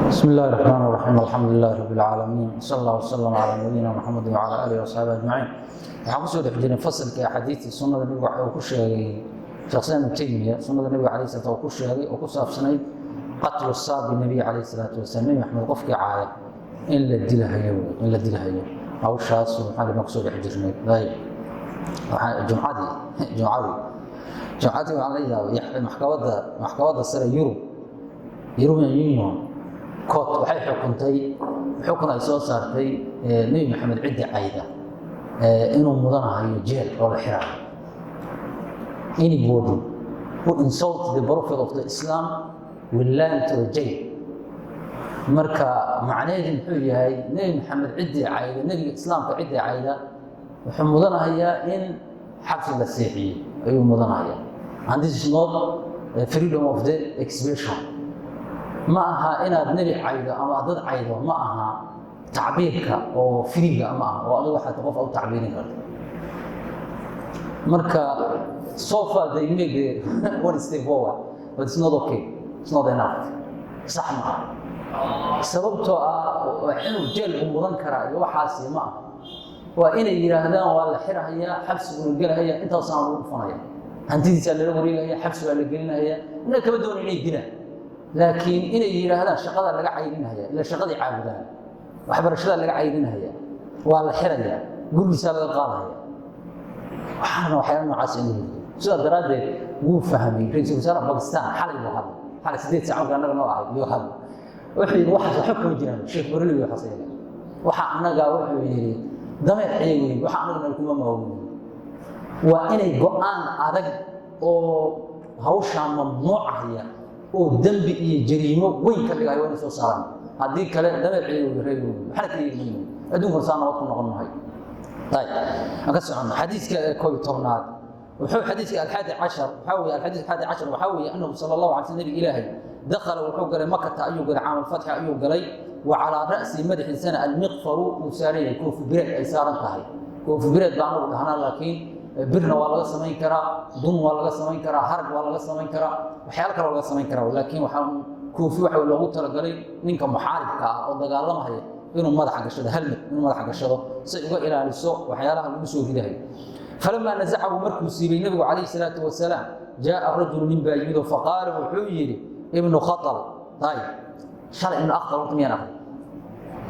بسم الله الرحمن الرحيم، الحمد لله رب العالمين، صلى الله وسلم على نبينا محمد وعلى آله وصحبه أجمعين. Waxaan kusoo dhex jirnay fasalkii axaadiistii sunnada Nebiga. Waxa uu ku sheegay Sheekh Islaam Ibnu Taymiya sunnada Nebiga calayhi salaatu uu ku sheegay oo ku saabsanayd qatlu saabi nabiy calayhi salaatu wasalaam, Nebi Maxamed qofkii caaya in la dilahayo wey, in la dilahayo. Hawshaas maxaa baan kusoo dhex jirnay. Ayib, waxaa jumcadii waxaan la yaabay maxkamadda sare Yurub, European Union Court, waxay xukuntay xukun ay soo saartay Nebi Maxamed ciddi cayda inuu mudanahayo jeel oo la xirayo. Anybody who insult the prophet of the Islam will land to the jail. Marka macnaheedu muxuu yahay? Nebi Maxamed ciddii cayda, nebiga Islaamka ciddii cayda, wuxuu mudanahayaa in xabsi la seexiyo ayuu mudanahayaa. And this is not freedom of the expression. Ma aha inaad nebi caydo ama dad caydo, ma aha tacbiirka oo free-ga ma aha oo adigu waxaad qof u tacbiirin karto. Marka so far they make the one step forward, but it's not okay, it's not enough. Sax ma aha, sababtoo ah inuu jeel u mudan karaa iyo waxaasi ma aha. Waa inay yidhaahdaan waa la xirahayaa, xabsiguna gelahaya, intaasaan lagu dhufanaya, hantidiisaa lala wareegaya, xabsi baa la gelinaya. Inna kama doona inay dilaan, laakiin inay yidhaahdaan shaqada laga cayrinahaya, ila shaqadii caabudaan, waxbarashadaa laga cayrinahaya, waa la xirayaa, gurigiisaa laga qaadahaya, waxaana waxyaala noocaas in la yidhi. Sidaa daraaddeed wuu fahmay ra-iisul wasaaraha Bakistan. Xalay buu hadlay, xalay 8 saac marka annaga noo ahay iyuu hadlay. Wuxuu yidhi waxaas waxba kama jiraan. Sheekh Baroli waxaas yaga waxa annaga, wuxuu yidhi, dameer ciyay wey, waxa annaga nal kuma maawin. Waa inay go'aan adag oo hawshaa mamnuucahaya oo dembi iyo jariimo weyn ka dhigayo waa inay soo saaraan. Haddii kale dameer ciyay wey, reer wey, waxna ka yeeli mayno, adduunkuna saa nabad ku noqon mahayo. Ayib, aan ka soconno xadiiska 11aad. Wuxuu xadiiska 11 waxaa weeye, alxadiis 11 waxaa weeye annahu sala Allahu alay slam, nabiga Ilaahay, dakhala, wuxuu galay Makata ayuu galay, caam alfatxi ayuu galay. Wa calaa ra'si, madaxiisana, almiqfaru uu saaran yahay, koofi bireed ay saaran tahay. Koofi bireed baa anagu dhahnaa, laakiin birna waa laga samayn karaa, dun waa laga samayn karaa, harag waa laga samayn karaa, waxyaalo kale waa laga samayn karaa. Laakiin waxaa koofi waxa loogu talagalay ninka muxaaribka ah oo dagaalamahaya inuu madaxa gashado, helmet inuu madaxa gashado si uga ilaaliso waxyaalaha lagu soo ridahayo. Falamaa nazacahu, markuu siibay nabigu calayhi salaatu wasalaam, jaaa rajulu, nin baa yimid oo faqaala, wuxuu yidhi, ibnu khatal. Ayib, shalay ibnu akhtal horta miyaan aqri?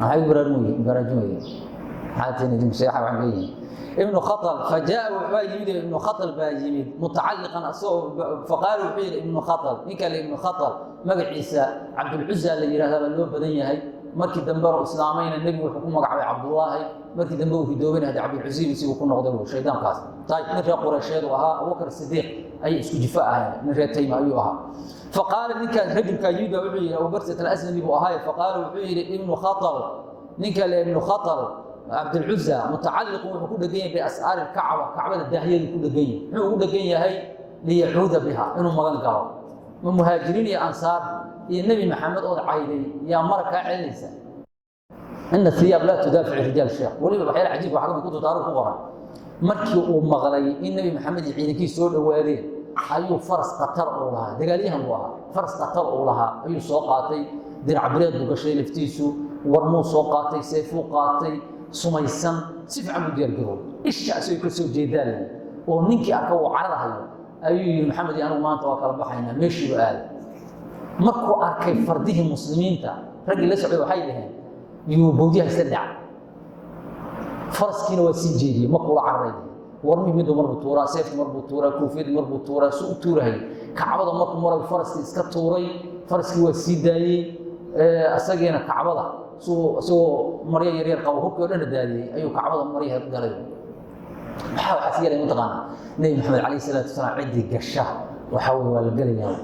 Maxay u baraarujin weyeen? Maxaa tihin idinku seexa? Waxaan leeyihin ibnu khatal. Fajaa, waa yimid, ibnu khatal baa yimid mutacalliqan asagoo. Faqaala, wuxuu yidhi ibnu khatal, ninka le ibnu khatal magaciisa Cabdulcuza la yidhahdaa baa loo badan yahay. Markii dambe oo islaamayna nebigu wuxuu ku magacaabay Cabdullaahi. Markii dambe uu ridoobana hade Cabdulcuziib isigu ku noqday wey shaydaankaas. Ayib, nin reer Qureysheed uu ahaa, Abubakar Sidiiq ayay isku jifo ahayn, nin reer Tayma ayuu ahaa. Faqaala, ninkaas rajulkaa yimid baa wuxuu yidhi, Abubarsat Alaslami buu ahaaye, faqaala, wuxuu yidhi ibnu khatal, ninka le ibnu khatal Cabdulcuza, mutacalliqun, wuxuu ku dhegan yahay, biasaari lkacba, kacbada daahyadu ku dhegan yahay. Muxuu ugu dhegan yahay? Liyacuuda biha, inuu magan galo. Ma muhaajiriin iyo ansaar iyo Nebi Maxamed ood cayday yaa mara kaa celinaysa? Ina thiyaab laa tudaafic rijaal. Sheekh, weliba waxyaala cajiib waxa kamid kutub taariikh ku qoran, markii uu maqlay in Nebi Maxamed iyo ciidankiis soo dhowaadeen ayuu faras khatar uu lahaa, dagaalyahan buu ahaa, faras khatar uu lahaa ayuu soo qaatay. Dirac bireed buu gashay laftiisu, warmuu soo qaatay, seefuu qaatay sumaysan, si fiican buu diyaargaroobay. Isha asagoo ka soo jeedaalay oo ninkii arka uu cararahayo ayuu yidhi, Maxamed iyo anigu maanta waa kala baxaynaa. Meeshiibu aaday. Markuu arkay fardihii muslimiinta, raggii la socday waxay dhaheen yuu bawdyaha isla dhac, faraskiina waa sii jeediyey. Markuu la cararay dhaheen warmihii midu marbuu tuuraa, seefti marbuu tuuraa, koofiyadii marbuu tuuraa, su u tuurahayay. Kacbada markuu maray faraskii iska tuuray, faraskii waa sii daayey, asagiina kacbada suu isagoo maryo yaryar qabo, hubkii o dhanna daadiyey, ayuu kacbada maryaha galay. Maxaa waxaas yeelay? Mataqaanaa, Nebi Maxamed calayhi salaatu wasalaam ciddii gasha waxaa weye waa la gelayaa.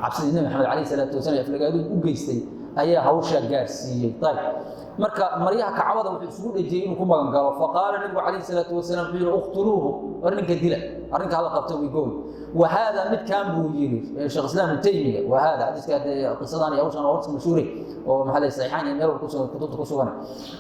Cabsidii Nebi Maxamed calayhi salaatu wasalaam aflagaaduu u geystay ayaa hawshaa gaarsiiyey. Ayib, marka maryaha kacbada wuxuu isugu dhejiyey inuu ku magan galo. Faqaala nabigu calayhi salaatu wasalaam, wuxuu yidhi, uqtuluuhu, war ninka dila, arrinka hala qabta. Wigoy wa haada midkan buu yidhi Sheekh Islaam Ibn Taymiya. Wa haada xadiiska qisadan iyo hawshan waa horta mashhuure oo maxaa la saxiixayn iyo meel walba kusugan, kutubta ku sugan.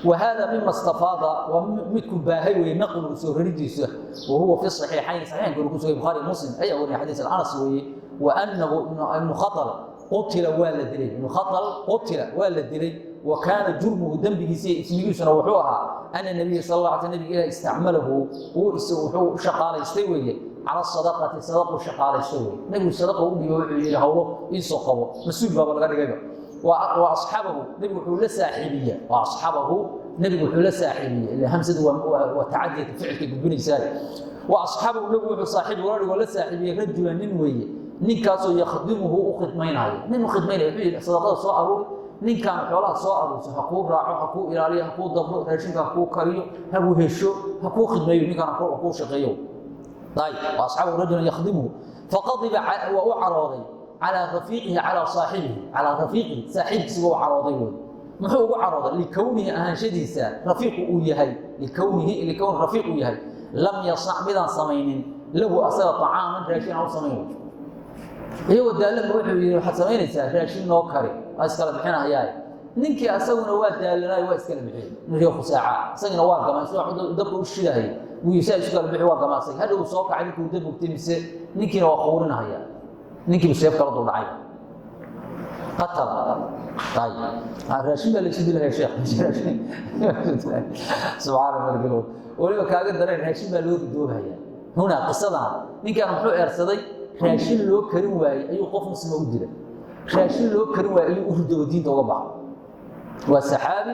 Wa haada mima istafaada, waa midku baahay weeye naqligu, soo raridiisa. Wa huwa fi saxiixayn, saxiixaynka uu ku sugay, Bukhari, Muslim ayaa wariya, xadiis Anas weeye. Wa annahu ibnu khatal. Qutila, waa la dilay. Ibnu Khatal qutila, waa la dilay. Wa kaana jurmuhu, dembigiisa iyo ismigiisuna wuxuu ahaa ana nabiya sal alla alay, nabiga Ilaah, istacmalahu, wuxuu u shaqaalaystay weeye cala sadaqati, sadaqu shaqaalaystay weye. Nebigu sadaqa u dhiibo, wuxuu yidhi: "Hawlo iisoo qabo." Mas-uul baaba laga dhigayba. Wa asxabahu, nebigu wuxuu la saaxiibiye. Wa asxabahu, nebigu wuxuu la saaxiibiyey. Ila hamsadu waa tacadiyata ficilkay gudbinaysaa. Wa asxabahu, nebigu wuxuu saaxiib ula dhigoo la saaxiibiyey rajula, nin weeye, ninkaasoo yakhdimuhu, u khidmaynayo, nin u khidmaynaya. Wuxuu yidhi: "Sadaqada soo aruuri." Ninkaan xoolaha soo aruurso ha kuu raaco, ha kuu ilaaliyo, ha kuu dabro, raashinka ha kuu kariyo, ha kuu hesho, ha kuu khidmeeyo, ninkaan ha kuu shaqeeyo. Ayib. Wa asxabahu rajulan yakhdimuhu, faqadiba, waa u carooday, calaa rafiiqihi, calaa saaxibihi, calaa rafiiqihi, saaxiibkiisi waa u carooday wey. Muxuu ugu carooday? Likownihi, ahaanshadiisa, rafiiqu uu yahay, likownihi, likown rafiiq uu yahay, lam yasnac, midaan samaynin, lahu asaga طacaaman, raashin aan u samayn. Iyagoo daalanba wuxuu yidhi: "Waxaad samaynaysaa raashin noo kari, waa iskala bixinahayaa." Ninkii asaguna waa daalanaayo, waa iskala bixiyey. Ninkii Khusaaca isagina waa gama, isagoo dabka u shidahayay wuu saa isu kala bixi, waa gama asaga. Hadhow soo kacay markuu dab ogtay, mise ninkiina waa quurinahaya, ninkiibu seef kala dul dhacay, qatala. Ayib, raashin baa laysu dilahaya, sheekh. Subxaana malik. Weliba kaaga dareen, raashin baa loo ridoobhaya. Huna qisadan ninkan muxuu eersaday? Raashin loo karin waayey ayuu qof muslima u dilay. Raashin loo karin waayey ayuu u ridoobo, diinta uga baxa. Waa saxaabi,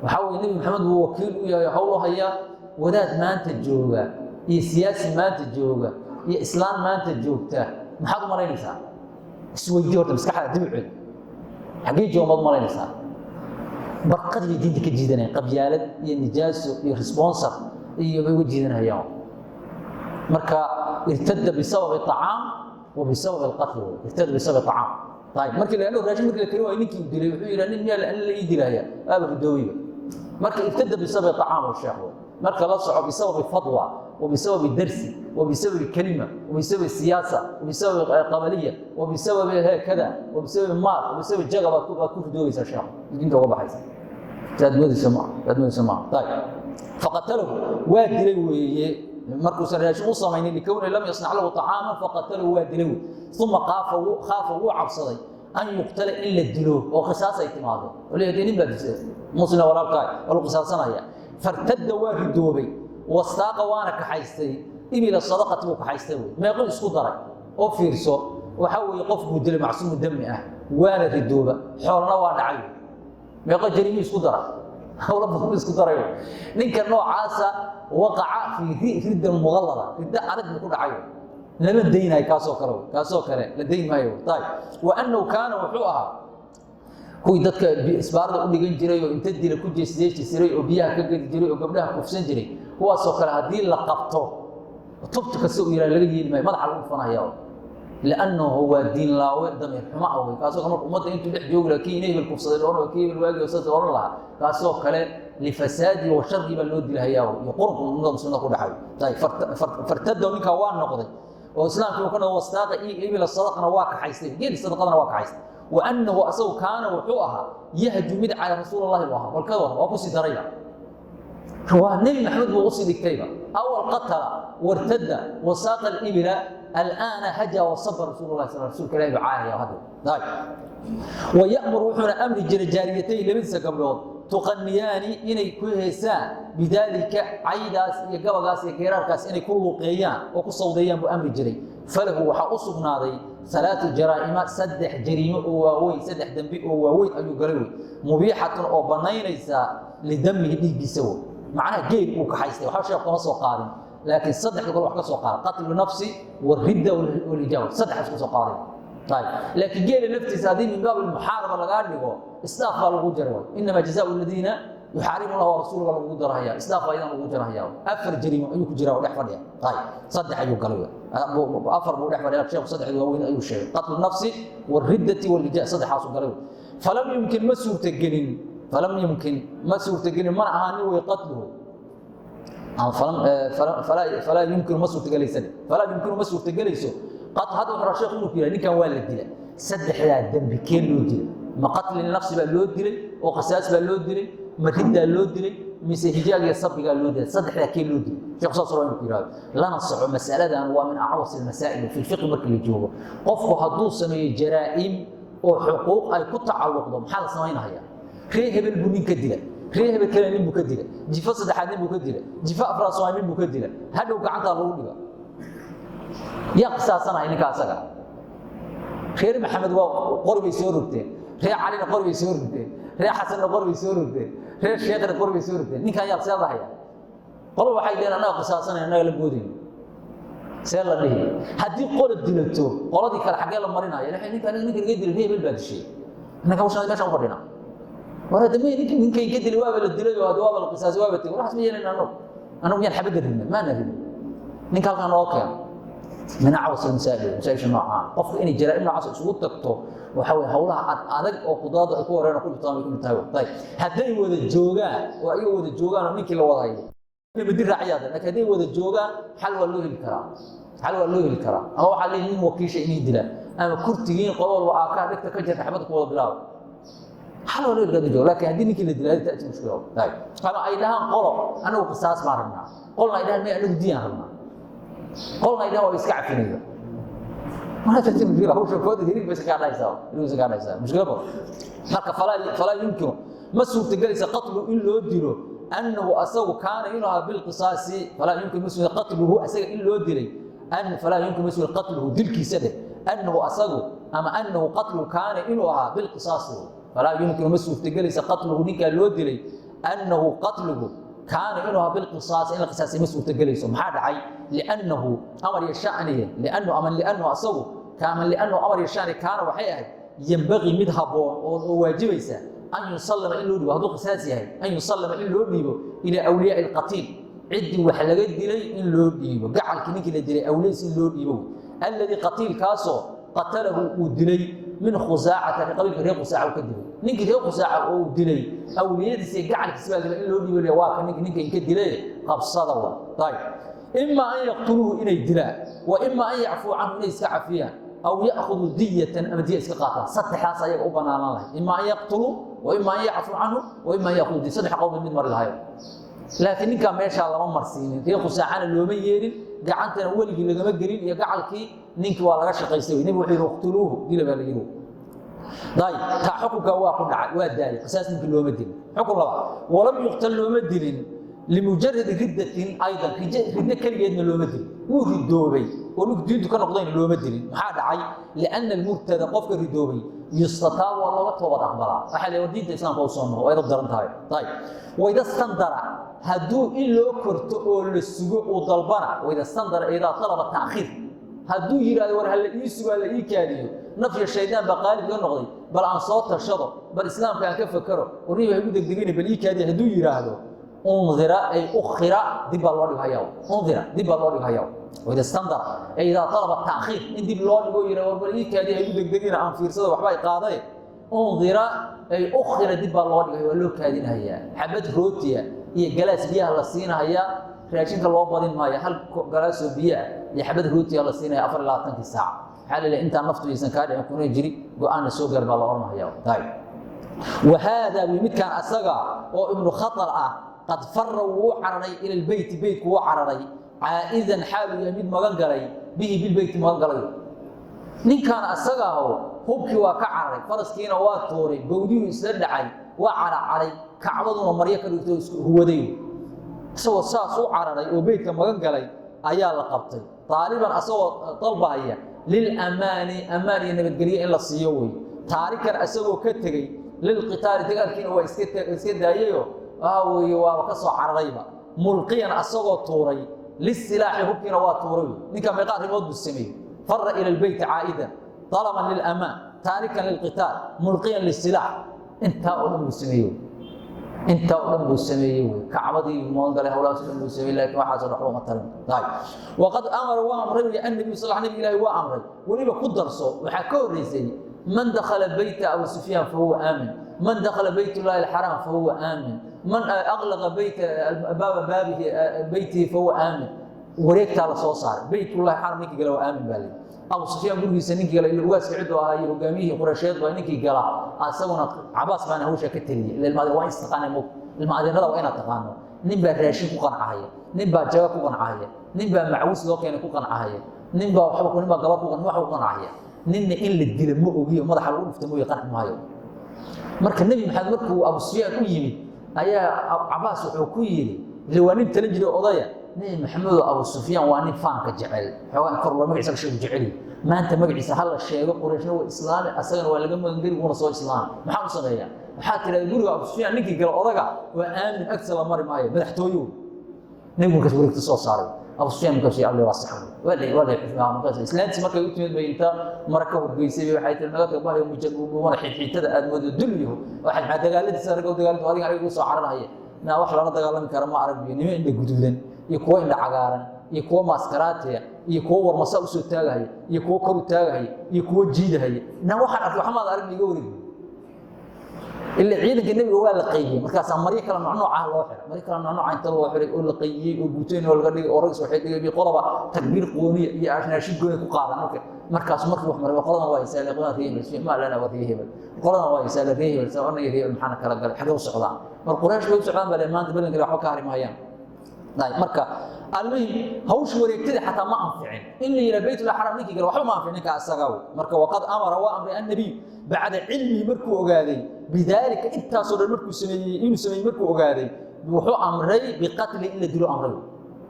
waxaa weye Nebi Maxamed buu wakiil u yahay, hawl u hayaa. Wadaad maanta jooga iyo siyaasi maanta jooga iyo islaan maanta joogta, maxaad u malaynaysaa? Isweydii horta, maskaxda dib u celi. Xaggee jooga maad u malaynaysaa? Barqad bay diinta ka jiidanayaan, qabyaalad iyo nijaaso iyo sponsor iyo bay uga jiidanayaan. Marka irtada bisababi طacaam wa bisababi alqatl wey. Irtada bisababi طacaam. Ayib, markii la raashin markii la kari waayo, ninkii uu dilay, wuxuu yidhi: "Nin miyaa la ii dilaya?" Waaba ridoobiba. Marka irtada bisababi طacaam oo sheekh wey. Marka la soco, bisababi fatwa وبسبب درس وبسبب كلمة وبسبب سياسة وبسبب قبلية وبسبب كذا وبسبب مال وبسبب jaga baad ku ridoobaysaa, sheekh, diinta uga baxaysa. Saad moodaysa ma, saad moodaysa ma. Ayib, faqatalahu, waa dilay weeye. Markuusan raashin u samaynin, likowni lam yasnac lahu طacaaman, faqatalahu, waa dilay wey. Uma khaafa, wuu cabsaday, an yuqtala, in la dilo oo qisaas ay timaado oo leeyahay: "Nin baa disay muslima walaalkaa, waa lagu qisaasanaya." Fartadda, waa ridoobay. Wastaaqa, waana kaxaystay, ibila sadaqati buu kaxaystay wey. Meeqo isku daray oo fiirso? Waxaa weeye qof buu dilay macsuumu dami ah, waana ridooba, xoolana waa dhacay. Meeqo jariimi isku dara? Hawlo badan isku daray. Ninka noocaasa waqaca fii ridda muqallada, riddo adag buu ku dhacay, lama daynayo kaasoo kale, kaasoo kale la dayn maayo. Ayib. Wa annahu kaana, wuxuu ahaa kuwii dadka isbaarada u dhigan jiray oo inta dila ku jeesjeesi jiray oo biyaha ka geli jiray oo gabdhaha kufsan jiray. Kuwaasoo kale haddii la qabto, tubta kasta uu yidhaha laga yeeli maayo, madaxa lagu dhufanaya, liannahu waa diin laawe, damiir xumo ah wey. Kaasoo kale marka ummadda intuu dhex joogi lahaa, kii ina hebel kufsaday loodhan, kii hebel waagi saas odhan lahaa, kaasoo kale lifasaadi wa sharri baa loo dilahayaa iyo qurunka ummadda muslimiinta ku dhaxayo. Ayib, fartado, ninkaa waa noqday oo islaamkii uu ka noqday. Wastaaqa ibila sadaqana, waa kaxaystay geeli sadaqadana, waa kaxaystay. Wa annahu asagu kaana, wuxuu ahaa yahju, mid cala rasuul allahi buu ahaa. Balkada waa kusii darayba, waa Nebi Maxamed buu usii dhigtayba. Awal qatala wartada wasaaqa alibila, alaana haja wasaba rasuul lah sal, rsulka ilahi buu caayaya hadda. Ayib. Waya'mur, wuxuuna amri jiray, jaariyatay, labadiisa gabdhood, tuqaniyaani, inay ku heesaan, bidaalika, caydaas iyo gabagaas iyo geeraarkaas inay ku luuqeeyaan oo ku sawdeeyaan buu amri jiray. Falahu, waxaa u sugnaaday, alaau jaraa'ima, saddex jariimo oo waaweyn, saddex dembi oo waaweyn ayuu galay wey, mubiixatun, oo bannaynaysa, lidamihi, dhiiggiisa wey. Macnaha geel uu kaxaystay waxba sheekh kama soo qaadin, laakiin saddexda kale wax ka soo qaada: qatlu nafsi waridda walijaaba, saddexdaas ka soo qaaday. Ayib, laakiin geela laftiisa haddii min baab almuxaaraba lagaa dhigo, isdaaf baa lagu jaray. Inamaa jazaau aladiina yuxaaribuuna Allah warasuula baa lagugu darahaya, isdaaf baa idan lagu jarahaya. Afar jariimo ayuu ku jiraa oo dhex fadhiya. Ayib, saddex ayuu galay, afar buu dhex fadhiya. Sheekhu saddexda waaweyn ayuu sheegay: qatlu nafsi wariddati walhijaa, saddexaasuu galay. Falam yumkin, ma suurtagelin, falam yumkin, ma suurtagelin, mana ahaanin wey, qatluhu, falaa yumkinu, ma suurtagelaysa, falaa yumkinu, ma suurtagelayso. Hadda wuxuu rabaa sheekhu inuu ku yidhaha: ninkan waa la dilay, saddexdaa dembi kee loo dilay? Ma qatli nafsi baa loo dilay oo qisaas baa loo dilay? Ma riddaa loo dilay? Mise hijaag iyo sabigaa loo dilay? Saddexdaa kee loo dilay? Sheekhu saas rabaa inuu ku yidhahdo. Lana soco, mas'aladan waa min acwas almasaa'il fi lfiqhi. Marka la joogo, qofku hadduu sameeyo jaraa'im Oo xuquuq ay ku tacalluqdo, maxaa la samaynaya? Ree hebel buu nin ka dila, ree hebel kale nin buu ka dila, jifo saddexaad nin buu ka dila, jifo afraad soomaali nin buu ka dila. Hadhow gacantaa lagu dhiga, yaa qisaasanaya ninka asaga? Reer Maxamed waa qori bay soo rogteen, reer Calina qori bay soo rogteen, reer Xasanna qori bay soo rogteen, reer Sheekhna qori bay soo rogteen. Ninkan yaa see lahaya? Qolo waxay dheheen, annaga qisaasanaya, annaga la boodayno. See la dhihi haddii qola dilato qoladii kale? Xaggee la marinaya? Ninka ninka naga dilay, reer hebel baa dishay. Ninka hawshan meeshaan u fadhinaa. War hadda may ninka ninkay ka dilay waaba la dilay oo waaba la qisaasay, waaba tegay. Waxaas ma yeelayna annagu. Annagu miyaan xabadda ridna? Maana ridin. Ninka halkaan noo keeno. Min acwas almasaa'il, masaa'isha noocaan, qofka inay jaraa'im noocaas isugu tagto, waxa weye howlaha ad adag oo qudaadu ay ku horeen oo ku dhibtaan bay ka mid tahay. Ayib, hadday wada joogaan oo ayaga wada joogaan oo ninkii la wada hayo madi raaciyaada, laakiin hadday wada joogaan, xal waa loo heli karaa, xal waa loo heli karaa. Ama waxaa leeyihin nin wakiisha inay dilaan, ama kurtigiin qolo walba aakaha dhegta ka jirta xabadda ku wada bilaaba. Xal waa loo heli karaa jooga, laakiin haddii ninkii la dilaa ta'ti mushkila. Ayib, ama ay dhahaan qolo, anagu qisaas baan rabnaa, qolna ay dhahaan, may, anagu diyaan rabnaa, qolna ay dhahaan waa iska cafinaya. Marka ta'ti mushkila, hawsha kooda hirig bay iska kaa dhahaysaa, hirig iska kaa dhahaysaa, mushkila badan. Marka falaa yumkinu, ma suurtagelaysa, qatlu in loo dilo, annahu asagu kaana inuu ahaa bilqisaasi. Falaa yumkin, ma suurta qatluhu asaga in loo dilay an falaa yumkin, ma suurta qatluhu dilkiisa dheh, annahu asagu ama annahu qatlu kaana inuu ahaa bilqisaasi. Falaa yumkinu, ma suurtagelaysa, qatluhu ninkaa loo dilay, annahu qatluhu kaana inuu ahaa bilqisaasi, in la qisaasay ma suurtagelayso. Maxaa dhacay? Liannahu amar iyo shaniye, liannahu ama liannahu asagu kaama, liannahu amar iyo shani kaana waxay ahayd yembaqii mid habboon oo waajibaysa an yusallama in loo dhiibo, hadduu qisaas yahay, an yusallama in loo dhiibo ilaa awliyaai alqatiil, ciddii wax laga dilay in loo dhiibo, gacalkii ninkii la dilay awliyadiis in loo dhiibo, alladii qatiilkaasoo qatalahu uu dilay, min khusaacata, qabiilka reer Khusaaca uu ka dilay. Ninkii reer Khusaaca oo uu dilay awliyadiis iyo gacalkiis baa in loo dhiibo. Waa ka ninka ninka inka dilay qabsada wa. Ayib, ima an yaqtuluuhu inay dilaan, wa ima an yacfuu canhu inay iska cafiyaan, aw ya'khuduu diyatan ama diya iska qaataan. Saddexdaas ayaga u banaanaan lahayd: ima an yaqtuluu, wa ima an yacfuu canhu, wa ima an ya'khuduu diya. Saddex qowl mid mari lahayo, laakiin ninkaa meeshaa lama marsiinin. Reer Khusaacana looma yeelin, gacantana weligii lagama gelin iyo gacalkii. Ninkii waa laga shaqaystay. Nebigu wuxuu yidhi, uqtuluuhu, dila baa la yidhi. Ayib, taa xukunka waa ku dhacay, waa daalay, qisaas ninkii looma dilin. Xukun laba, walam yuqtal, looma dilin, limujaradi riddatin aydan, riddo keligeedna looma dilin. Wuu ridoobay oo ninku diintu ka noqdayna looma dilin. Maxaa dhacay? Lianna almurtada, qofka ridoobay, yustataabu, waa looga toobad aqbalaa. Waxaa la diinta Islaamka u soo noqo, waa idab daran tahay. Ayib, waida standara, hadduu in loo korto oo la sugo uu dalbana, waida standara, idaa talaba ta'khiir, hadduu yidhahdo, war hala ii sugo, hala ii kaadiyo, nafya shaydaan baa qaalib iga noqday, bal aan soo tashado, bal Islaamka aan ka fakero, warnihi baa igu degdegina, bal ii kaadiyo, hadduu yidhaahdo, undira ay ukhira, dib baa loo dhighayaa. Undira, dib baa loo dhighayaa. Waida standara ay idaa talaba ta'khiir, in dib loo dhigo, yidhahdo, war bal ii kaadiyo, ha igu degdegina, aan fiirsado, waxba ay qaaday, undira ay ukhira, dib baa loo dhigaya, waa loo kaadinahayaa. Xabad rootiya iyo galaas biyaha la siinahayaa, raashinka loo badin maayo. Hal galaasoo biyo ah iyo xabad rootiya la siinaya 24-kii saac. Maxaa la leeyahay? Intaan naftu aysan kaa dhicin kuna jiri, go-aanna soo gaar baa la odhanaya. Ayib, wahaadaa wi midkaan asaga oo Ibnu Khatal ah, qad fara, wuu u cararay, ila lbeyti, beytku wuu cararay, caa'idan, xaaluu yahay mid magan galay, bihi bilbeyti magan galay. Ninkaan asagaaho hubkii waa ka cararay, faraskiina waa tuuray, bawdihuu isla dhacay, waa caracaray, Kacbaduna maryo ka dhigto huwaday. Isagoo saas u cararay oo beytka magan galay ayaa la qabtay, taaliban, asagoo dalbahaya, lilamaani, ammaan iyo nabadgelyo in la siiyo wey, taarikan, asagoo ka tegey, lilqitaali, dagaalkiina waa iska daayayo, waxa weeye waaba ka soo cararayba, mulqiyan, asagoo tuuray, lisilaaxi, hubkiina waa tuuray wey. Ninka meeqa arrimood buu sameeyey? Fara ila lbeyti caa'idan, talaban lilamaan, taarikan lilqitaal, mulqiyan lisilaax. Intaa oo dhan buu sameeyey, intaa oo dhan buu sameeyey wey. Kacbadii magan galay, howlahaas oo dhan buu sameeyey, laakiin waxaasoo dhan waxba uma tarin. Ayib, waqad amara, waa amray wey, annabiyu sal, nabi Ilaahi waa amray. Weliba ku darso, waxaa ka horreysay, man dakhala beyta Abu Sufyaan fahuwa aamin, man dakhala beyt llahi alxaraam fahuwa aamin, man aqlaqa beyta baaba baabihi beytihi fahuwa aamin. Wareegtaa la soo saaray. Beytullahi xaram ninkii gala waa aamin baa layidhi. Abu Sufyaan gurigiisa ninkii gala, ila ugaaska ciddu ahaa iyo hogaamiyihii Qureysheed baa, ninkii gala asaguna. Cabaas baana hawsha ka teliyey. Ila ilma waa in istaqaana mog, ilma adeerada waa inaad taqaano. Nin baa raashin ku qancahaya, nin baa jaga ku qancahaya, nin baa macawis loo keenay ku qancahaya, nin baa waxba, nin baa gabar ku, nin wax ku qancahaya. Ninna in la dila ma ogiyo, madaxa lagu dhufta mooye, qanci maayo. Marka Nebi Maxamed markuu Abu Sufyaan u yimid ayaa Cabaas wuxuu ku yidhi, ile waa nin talan jiray odaya, Nebi Maxamedow, Abu Sufyaan waa nin faanka jecel, xoogaa in kor loo magaciisa la sheego jecel. Maanta magaciisa ha la sheego, Qurayshna waa islaami, asagana waa laga magangeli, wuuna soo islaami. Maxaa u sameeyaa? Waxaa tidhahda guriga Abu Sufyaan ninkii gala odaga waa aamin, agta la mari maayo, madaxtooyo. Nebigu markaas wareegta soo saaray. Abu Sufyaan markaas alle waa sax, waa la xufmaa. Markaas islaantii markay u timid bay inta mara ka horgeysay waxay tiri, naga tag bahyo mujamana xidxiitada aad moodo dulyaho, waxay maxaa dagaaladiisa rag dagaalada adiga aniga ugu soo cararaya naa, wax lala dagaalami kara ma arag biyo, nimo indha guduudan iyo kuwo indha cagaaran iyo kuwo maaskaraatiya iyo kuwo warmasa usoo taagahaya iyo kuwo kor u taagahaya iyo kuwo jiidahaya, naa waxaan arkay waxmaad arag, iga wareegi. Ila ciidanka nebiga waa la qaybiyey, markaasaa maryo kala noocnooc ah loo xiray, maryo kala noocnooca inta loo xiray oo la qaybiyey oo guutoyn oo laga dhigay oo ragis waxay dhigay qolaba takbiir qooniya iyo ashnaashi gooni ku qaadan. Marka markaas markii wax maray, qoladan waa isaale, qoladan reer hebel, ma lana waa reer hebel, qoladan waa isaale, reer hebel, sabana reer hebel, maxaana kala galay? Xagee u socdaan? Mar Quraysh bay u socdaan baa maanta, balanka waxba ka hari maayaan. Marka almuhim, hawsha wareegtada xataa ma anficin in la yidhaha Baytullah Xaram ninkii gala waxba ma anficin ninka asaga. Marka waqad amara, waa amray, annabiy bacda cilmihi, markuu ogaaday, bidaalika, intaasoo dhan markuu sameeyey, inuu sameeyey markuu ogaaday, wuxuu amray biqatli, in la dilo amray.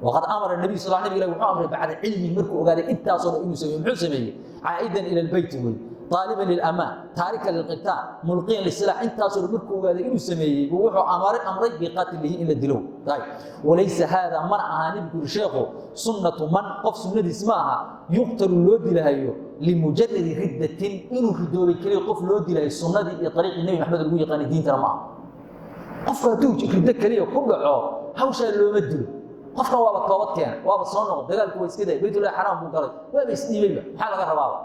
Waqad amara nabiy sal nabi ilah wuxuu amray bacda cilmihi, markuu ogaaday intaasoo dhan inuu sameeyey. Muxuu sameeyey? Caa'idan ila albeyti wey, طaaliban lilamaan, taarikan lilqitaal, mulqiyan lisilaax. Intaasoo dhan markuu ogaaday inuu sameeyey buu wuxuu amray biqatlihi, in la dilo. Ayb, walaysa haada, mana ahaa nebigu yuri sheekhu, sunnatu man, qof sunnadiis ma aha, yuqtalu, loo dilahayo, limujaradi riddatin, inuu ridoobay keliya qof loo dilahayo. Sunnadii iyo ariiqii Nebi Maxamed lagu yaqaanay diintana ma aha. Qofku hadduu riddo keliya ku dhaco, hawshaa looma dilo. Qofkan waaba toobad keena, waaba soo noqon, dagaalku waa iska day, Baytullahi Xaraam buu galay, waaba isdhiibayba, maxaa laga rabaaba?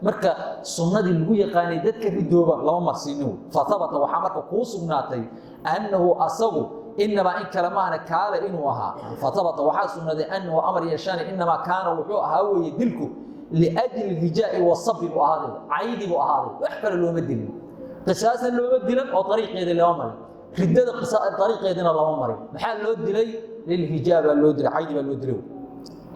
Marka sunnadii lagu yaqaanay dadka ridooba lama marsiinin. Fahabata, waxaa marka kuu sugnaatay, annahu asagu inamaa, in kale maahna, kaale inuu ahaa. Fahabata, waxaa sugnaaday, annahu amar yeeshaani, inamaa kaana, wuxuu ahaa weeye dilku, liajli hijaa'i wasabi buu ahaaday, caydi buu ahaaday, wax kale looma dilin. Qisaasna looma dilan oo ariiqeedii lama marin, riddada ariiqeedina lama marin. Maxaa loo dilay? Lilhijaa baa loo dilay, caydi baa loo dilay.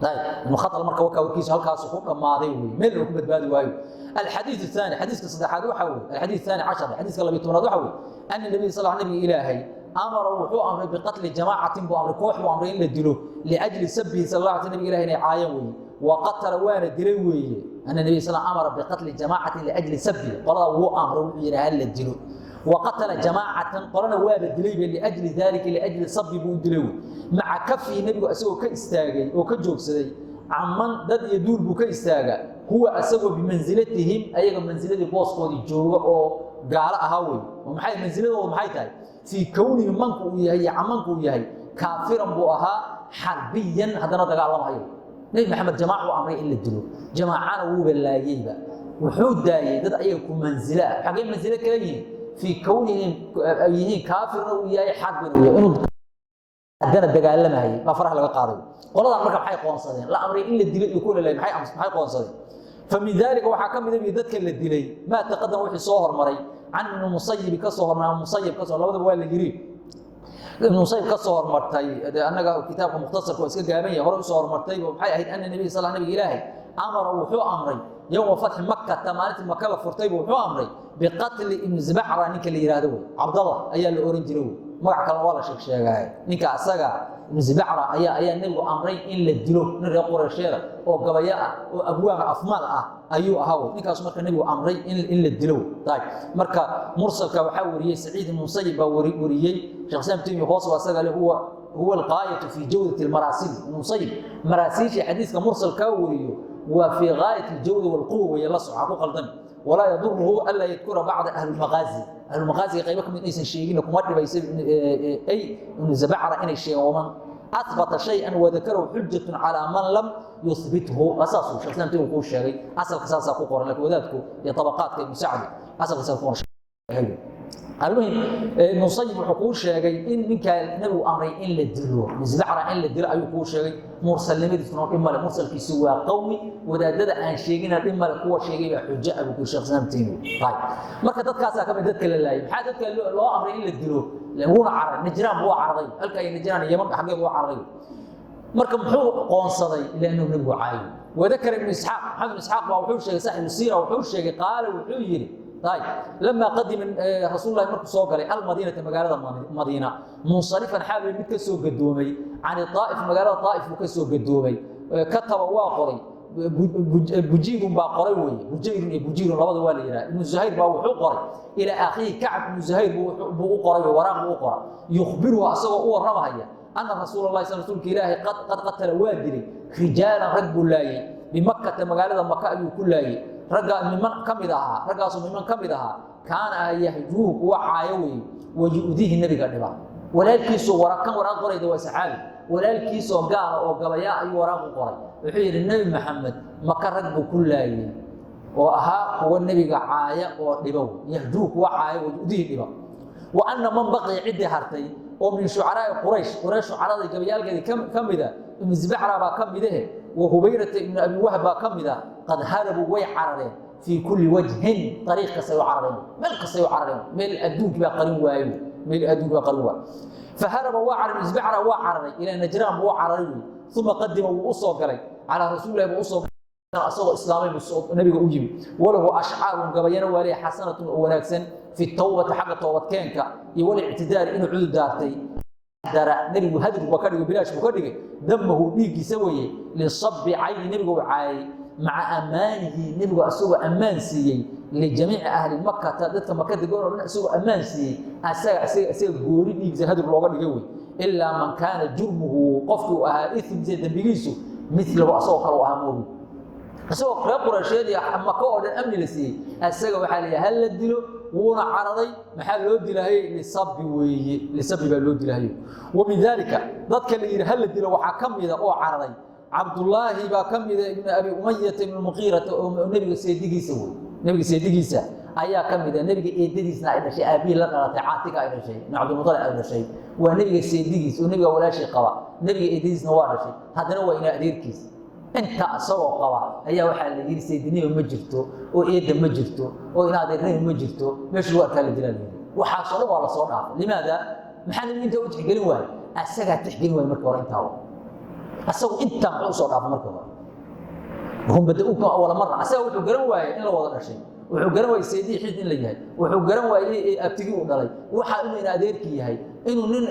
Ibnu khatal marka wakaa warkiisu halkaasu ku dhammaaday wey, meel uu ku badbaadi waayo. Alxadiiث الثاني, xadiiska saddexaad waxaa wey, alxadiiث الثاني cashar, xadiiska 12aad waxaa wey, ana nabiy sal nabiga ilaahay amara, wuxuu amray, biqatli jamaacatin buu amray, koox buu amray in la dilo, liajli sabihi sal la alay nabiga ilahi inay caayaan weeye. Wa qatala, waana dilay weeye. Ana nabiy sal amara biqatli jamaacatin liajli sabihi, qolada wuu amray, wuxuu yidhi hal la dilo. Waqatala jamaacatan, qolana waaba dilayba, liajli daalika, liajli sabi buu u dilay wey. Maca kafihi, nebigu isagoo ka istaagay oo ka joogsaday, caman, dad iyo duul buu ka istaaga, huwa asagoo bimansilatihim, ayaga mansiladii booskoodii jooga oo gaalo ahaa wey. Oo maxay mansiladoodu maxay tahay? Fii kownihi, manku uu yahay iyo camanku uu yahay, kaafiran buu ahaa, xarbiyan, haddana dagaalamahayo. Nebi Maxamed jamaac uu amray in la dilo, jamaacana wuuba laayeyba, wuxuu daayey dad ayaga ku manzilo ah. Xaggee manzilo kala yihiin? Fii kownihim ay yihiin, kaafirna uu yahay, xarbina uu yahay, inuu haddana dagaalamayay baa faraha laga qaaday. Qoladan marka maxay qoonsadeen? La amray in la dilo iyo kuwa la laayay maxay qoonsadeen? Famin dalika, waxaa ka mid ah dadka la dilay, maa taqadama, wixii soo hormaray, can ibni Musayibi ka soo hormaray, Musayib ka soo, labadaba waa la yiri, Ibnu Musayib ka soo hormartay. Dee annaga kitaabka mukhtasarka waa iska gaaban yahay. Hore usoo hormartay maxay ahayd? Ana nabiy sal nabiga ilaahay amara, wuxuu amray, yowma fatxi Makata, maalintii Maka la furtaybu wuxuu amray, biqatli Ibni Zibacra, ninka la yihahdo wey. Cabdallah ayaa la oran jiray wey, magac kalena waa la sheeg sheegaaye. Ninka asaga Ibnu Zibacra ayaa nebigu amray in la dilo. Nin reer Qureysheeda oo gabayo ah oo abwaana afmaal ah ayuu ahaa wey ninkaas. Marka nebigu amray in la dilo wey. Ayib, marka mursalka waxaa wariyey Saciid ibn Musayib baa wariyey. Sheekh Islam Taymiya hoos waa asaga le, huwa alqaayatu fi jawdati almaraasil. Ibn Musayib maraasiisha xadiiska mursalkaa wariyo waa fi gaayat aljawda walquwa weeye, la soca ku qaldan. Walaa yaduruhu anlaa yadkura bacda ahlulmaqaazi, ahlulmaqaaziga qaybo kamid inaysan sheegin kuma dhibaysa ay Ibnu Zabacra inay sheegaan. Waman ahbata shay-an wadakarahu xujatun calaa man lam yuhbithu, saasuu Sheekh Islam Taymiya kuu sheegay. Asalka saasaa ku qoran, laakiin wadaadku iyo tabaqaadka Ibnu Sacdi asalka saas ku qoran. Almuhim, Ibnu Musayib wuxuu kuu sheegay in ninkaa nebigu amray in la dilo, Misbacra in la dilo ayuu kuu sheegay. Mursalnimadiisuna dhib male, mursalkiisu waa qawi. Wadaadada aan sheegina dhib male, kuwa sheegay baa xujo ah buu ku Sheekh Islam Taymiya. Ayib, marka dadkaasaa kamid dadka la laayay. Maxaa dadka loo amray in la dilo? Wuuna cararay, Najraan buu cararay, halka ay Najraan Yaman xaggeedu u cararay. Marka muxuu qoonsaday? Ilaa inuu nabigu caayo. Wadakara Ibnu Isxaaq, Maxamed ibnu Isxaaq baa wuxuu sheegay, saaxibu siira, wuxuu sheegay, qaala, wuxuu yidhi: ayb, lamaa qadima rasuul lahi, markuu soo galay almadiinata, magaalada Madiina, munsarifan, xaal mid ka soo gadoomay, can Aa'if, magaalada Aa'if buu ka soo gadoomay, kataba, waa qoray, Bujiirun baa qoray weye. Bujayrun iyo Bujiirun labada waa la yidhaha. Ibnu Zuhayr baa wuxuu qoray ilaa akhiihi Kacb ibnu Zuhayr buu u qoray, waraaq buu u qoray, yukhbiruhu, asagoo u warramahaya, ana rasuul lah sl, rasuulka Ilaahay, qad qatala, waa dilay, rijaalan, rag buu laayey, bimakata, magaalada Maka ayuu ku laayey. Raggaa miman ka mid ahaa, raggaasoo miman ka mid ahaa, kaana ah yahjuuhu, kuwa caayo weeye, wayu'diihi, nebiga dhiba. Walaalkiisoo kan waraaq qorayda waa saxaabi. Walaalkiisoo gaala oo gabayaa ayuu waraaq u qoray. Wuxuu yidhi: Nebi Maxamed Maka rag buu ku laayey oo ahaa kuwa nebiga caaya oo dhiba, yahjuu, kuwa caaya, wayu'diihi, dhiba, wa anna man baqiya, ciddii hartay oo min shucaraa'i Quraysh, Quraysh shucarada gabayaalkeedii ka mida, Ibnu Zibacra baa ka midahe, wa Hubayrata ibnu Abi Wahb baa ka mida, qad harabuu, way carareen, fii kulli wajhin, ariiq kastay u carareen, meel kastay u carareen, meel adduunkii baa qarin waayo, meel adduunkii baa qarin waayo. Faharaba, waa cararay, Ibnu Zibacra waa cararay, ilaa Najraan buu u cararay wey. Uma qadima, wuu u soo galay, calaa rasuulillahi buu usoo, asagoo islaamay buu nabiga u yimi. Walahu ashcaarun, gabayana waa leeyahay, xasanatun, oo wanaagsan, fi tawbati, xagga toobadkeenka, iyo walictidaari, inuu cudur daartay. Dara, nebigu hadir buu ka dhigay, bilaash buu ka dhigay, damahu, dhiiggiisa weeye, lisabi cayni, nebigu uu caayay, maca ammaanihi, nebigu asagoo ammaan siiyey, lijamiici ahli Makata, dadka Maka degan oo dhan isagoo ammaan siiyey, asaga isaga goori dhiiggiisa hadir looga dhigay wey. Ilaa man kaana jurmuhu, qofkii uu ahaa ismiisa, dembigiisu, milahu, asagoo kale u ahaa moogi. Isagoo reer Qureysheed iyo Maka oo dhan amni la siiyey, asaga waxaa la yidhi hal la dilo. Wuuna cararay. Maxaa loo dilahayey? Lisabi weeye, lisabi baa loo dilahayey. Wa min daalika, dadka la yidhi hal la dilo, waxaa ka mida oo cararay, Cabdullaahi baa ka mida, ibnu Abi Umayata ibnu Muqiirata, oo nebiga seedigiisa wey. Nebiga seedigiisa ayaa ka mida, nebiga eedadiisna ay dhashay, aabbihii la dhalatay, Caatika ay dhashay, ibnu Cabdilmutalib ay dhashay. Waa nebiga seedigiis oo nebiga walaashii qaba, nebiga eedadiisna waa dhashay, haddana waa ina adeerkiis. Inta isagoo qaba ayaa waxaa la yidhi seedinimo ma jirto, oo eedda ma jirto, oo ina adeernimo ma jirto, meesha lagu arkaa la dilaa la yidhi. Waxaasoo dhan waa lasoo dhaafay. Limaada? Maxaa nebigu intaa u tixgelin waayey? Asagaa tixgelin waayey markii hore. Intaa asagu intaa muxuu usoo dhaafay markii hore? Hum bada-uukum awala mara. Asaga wuxuu garan waayey in la wada dhashay, wuxuu garan waayey seedii xid in la yahay, wuxuu garan waayey abtigii uu dhalay, waxa inuu ina adeerkii yahay, inuu nin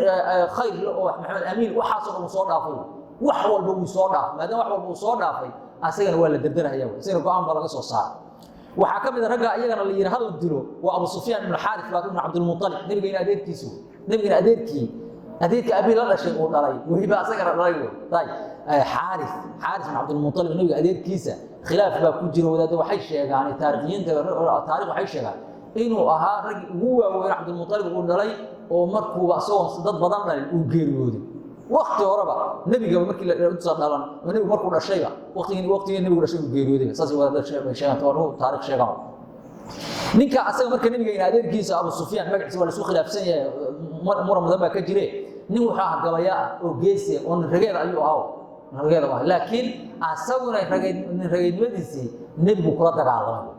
khayr le oo Maxamed Amiin. Waxaasoo dhan uu soo dhaafay, wax walba wuu soo dhaafay. Maadaama wax walba uu soo dhaafay, asagana waa la derderahaya, isagana go-aan baa laga soo saaray. Waxaa ka mid a ragga iyagana la yidhi hal la dilo waa Abu Sufyaan ibnu Xaaris baa, ibnu Cabdilmualib, nebiga ina adeerkiisu, nebigana adeerkii, adeerkii abii la dhashay uu dhalay weliba asagana dhalay wey. Ayib, Xaaris, Xaaris ibn Cabdilmualib, nebiga adeerkiisa, khilaaf baa ku jira. Wadaadda waxay sheegaan, taariikhiyiinta taarikh waxay sheegaan inuu ahaa raggii ugu waaweyn Cabdilmualib uu dhalay, oo markuuba isagoon dad badan dhalin uu geeriyooday wakti horeba, nebigaba markii usa dhalan oo nebigu markuu dhashayba, waqtigii waqtigii nebigu dhashay uu geeriyooday. Saas wadaadda sheegaan, taarikh sheegaan. Ninka asaga marka nebiga in adeerkiisa Abu Sufyaan, magaciisa waa la isku khilaafsan yahay, muran badan baa ka jire. Nin wuxuu ahaa gabaya ah oo geesi oo nin rageed ayuu ahaa, nin rageed ahaa, laakiin asaguna nin rageednimadiisii nebigu kula dagaalamay.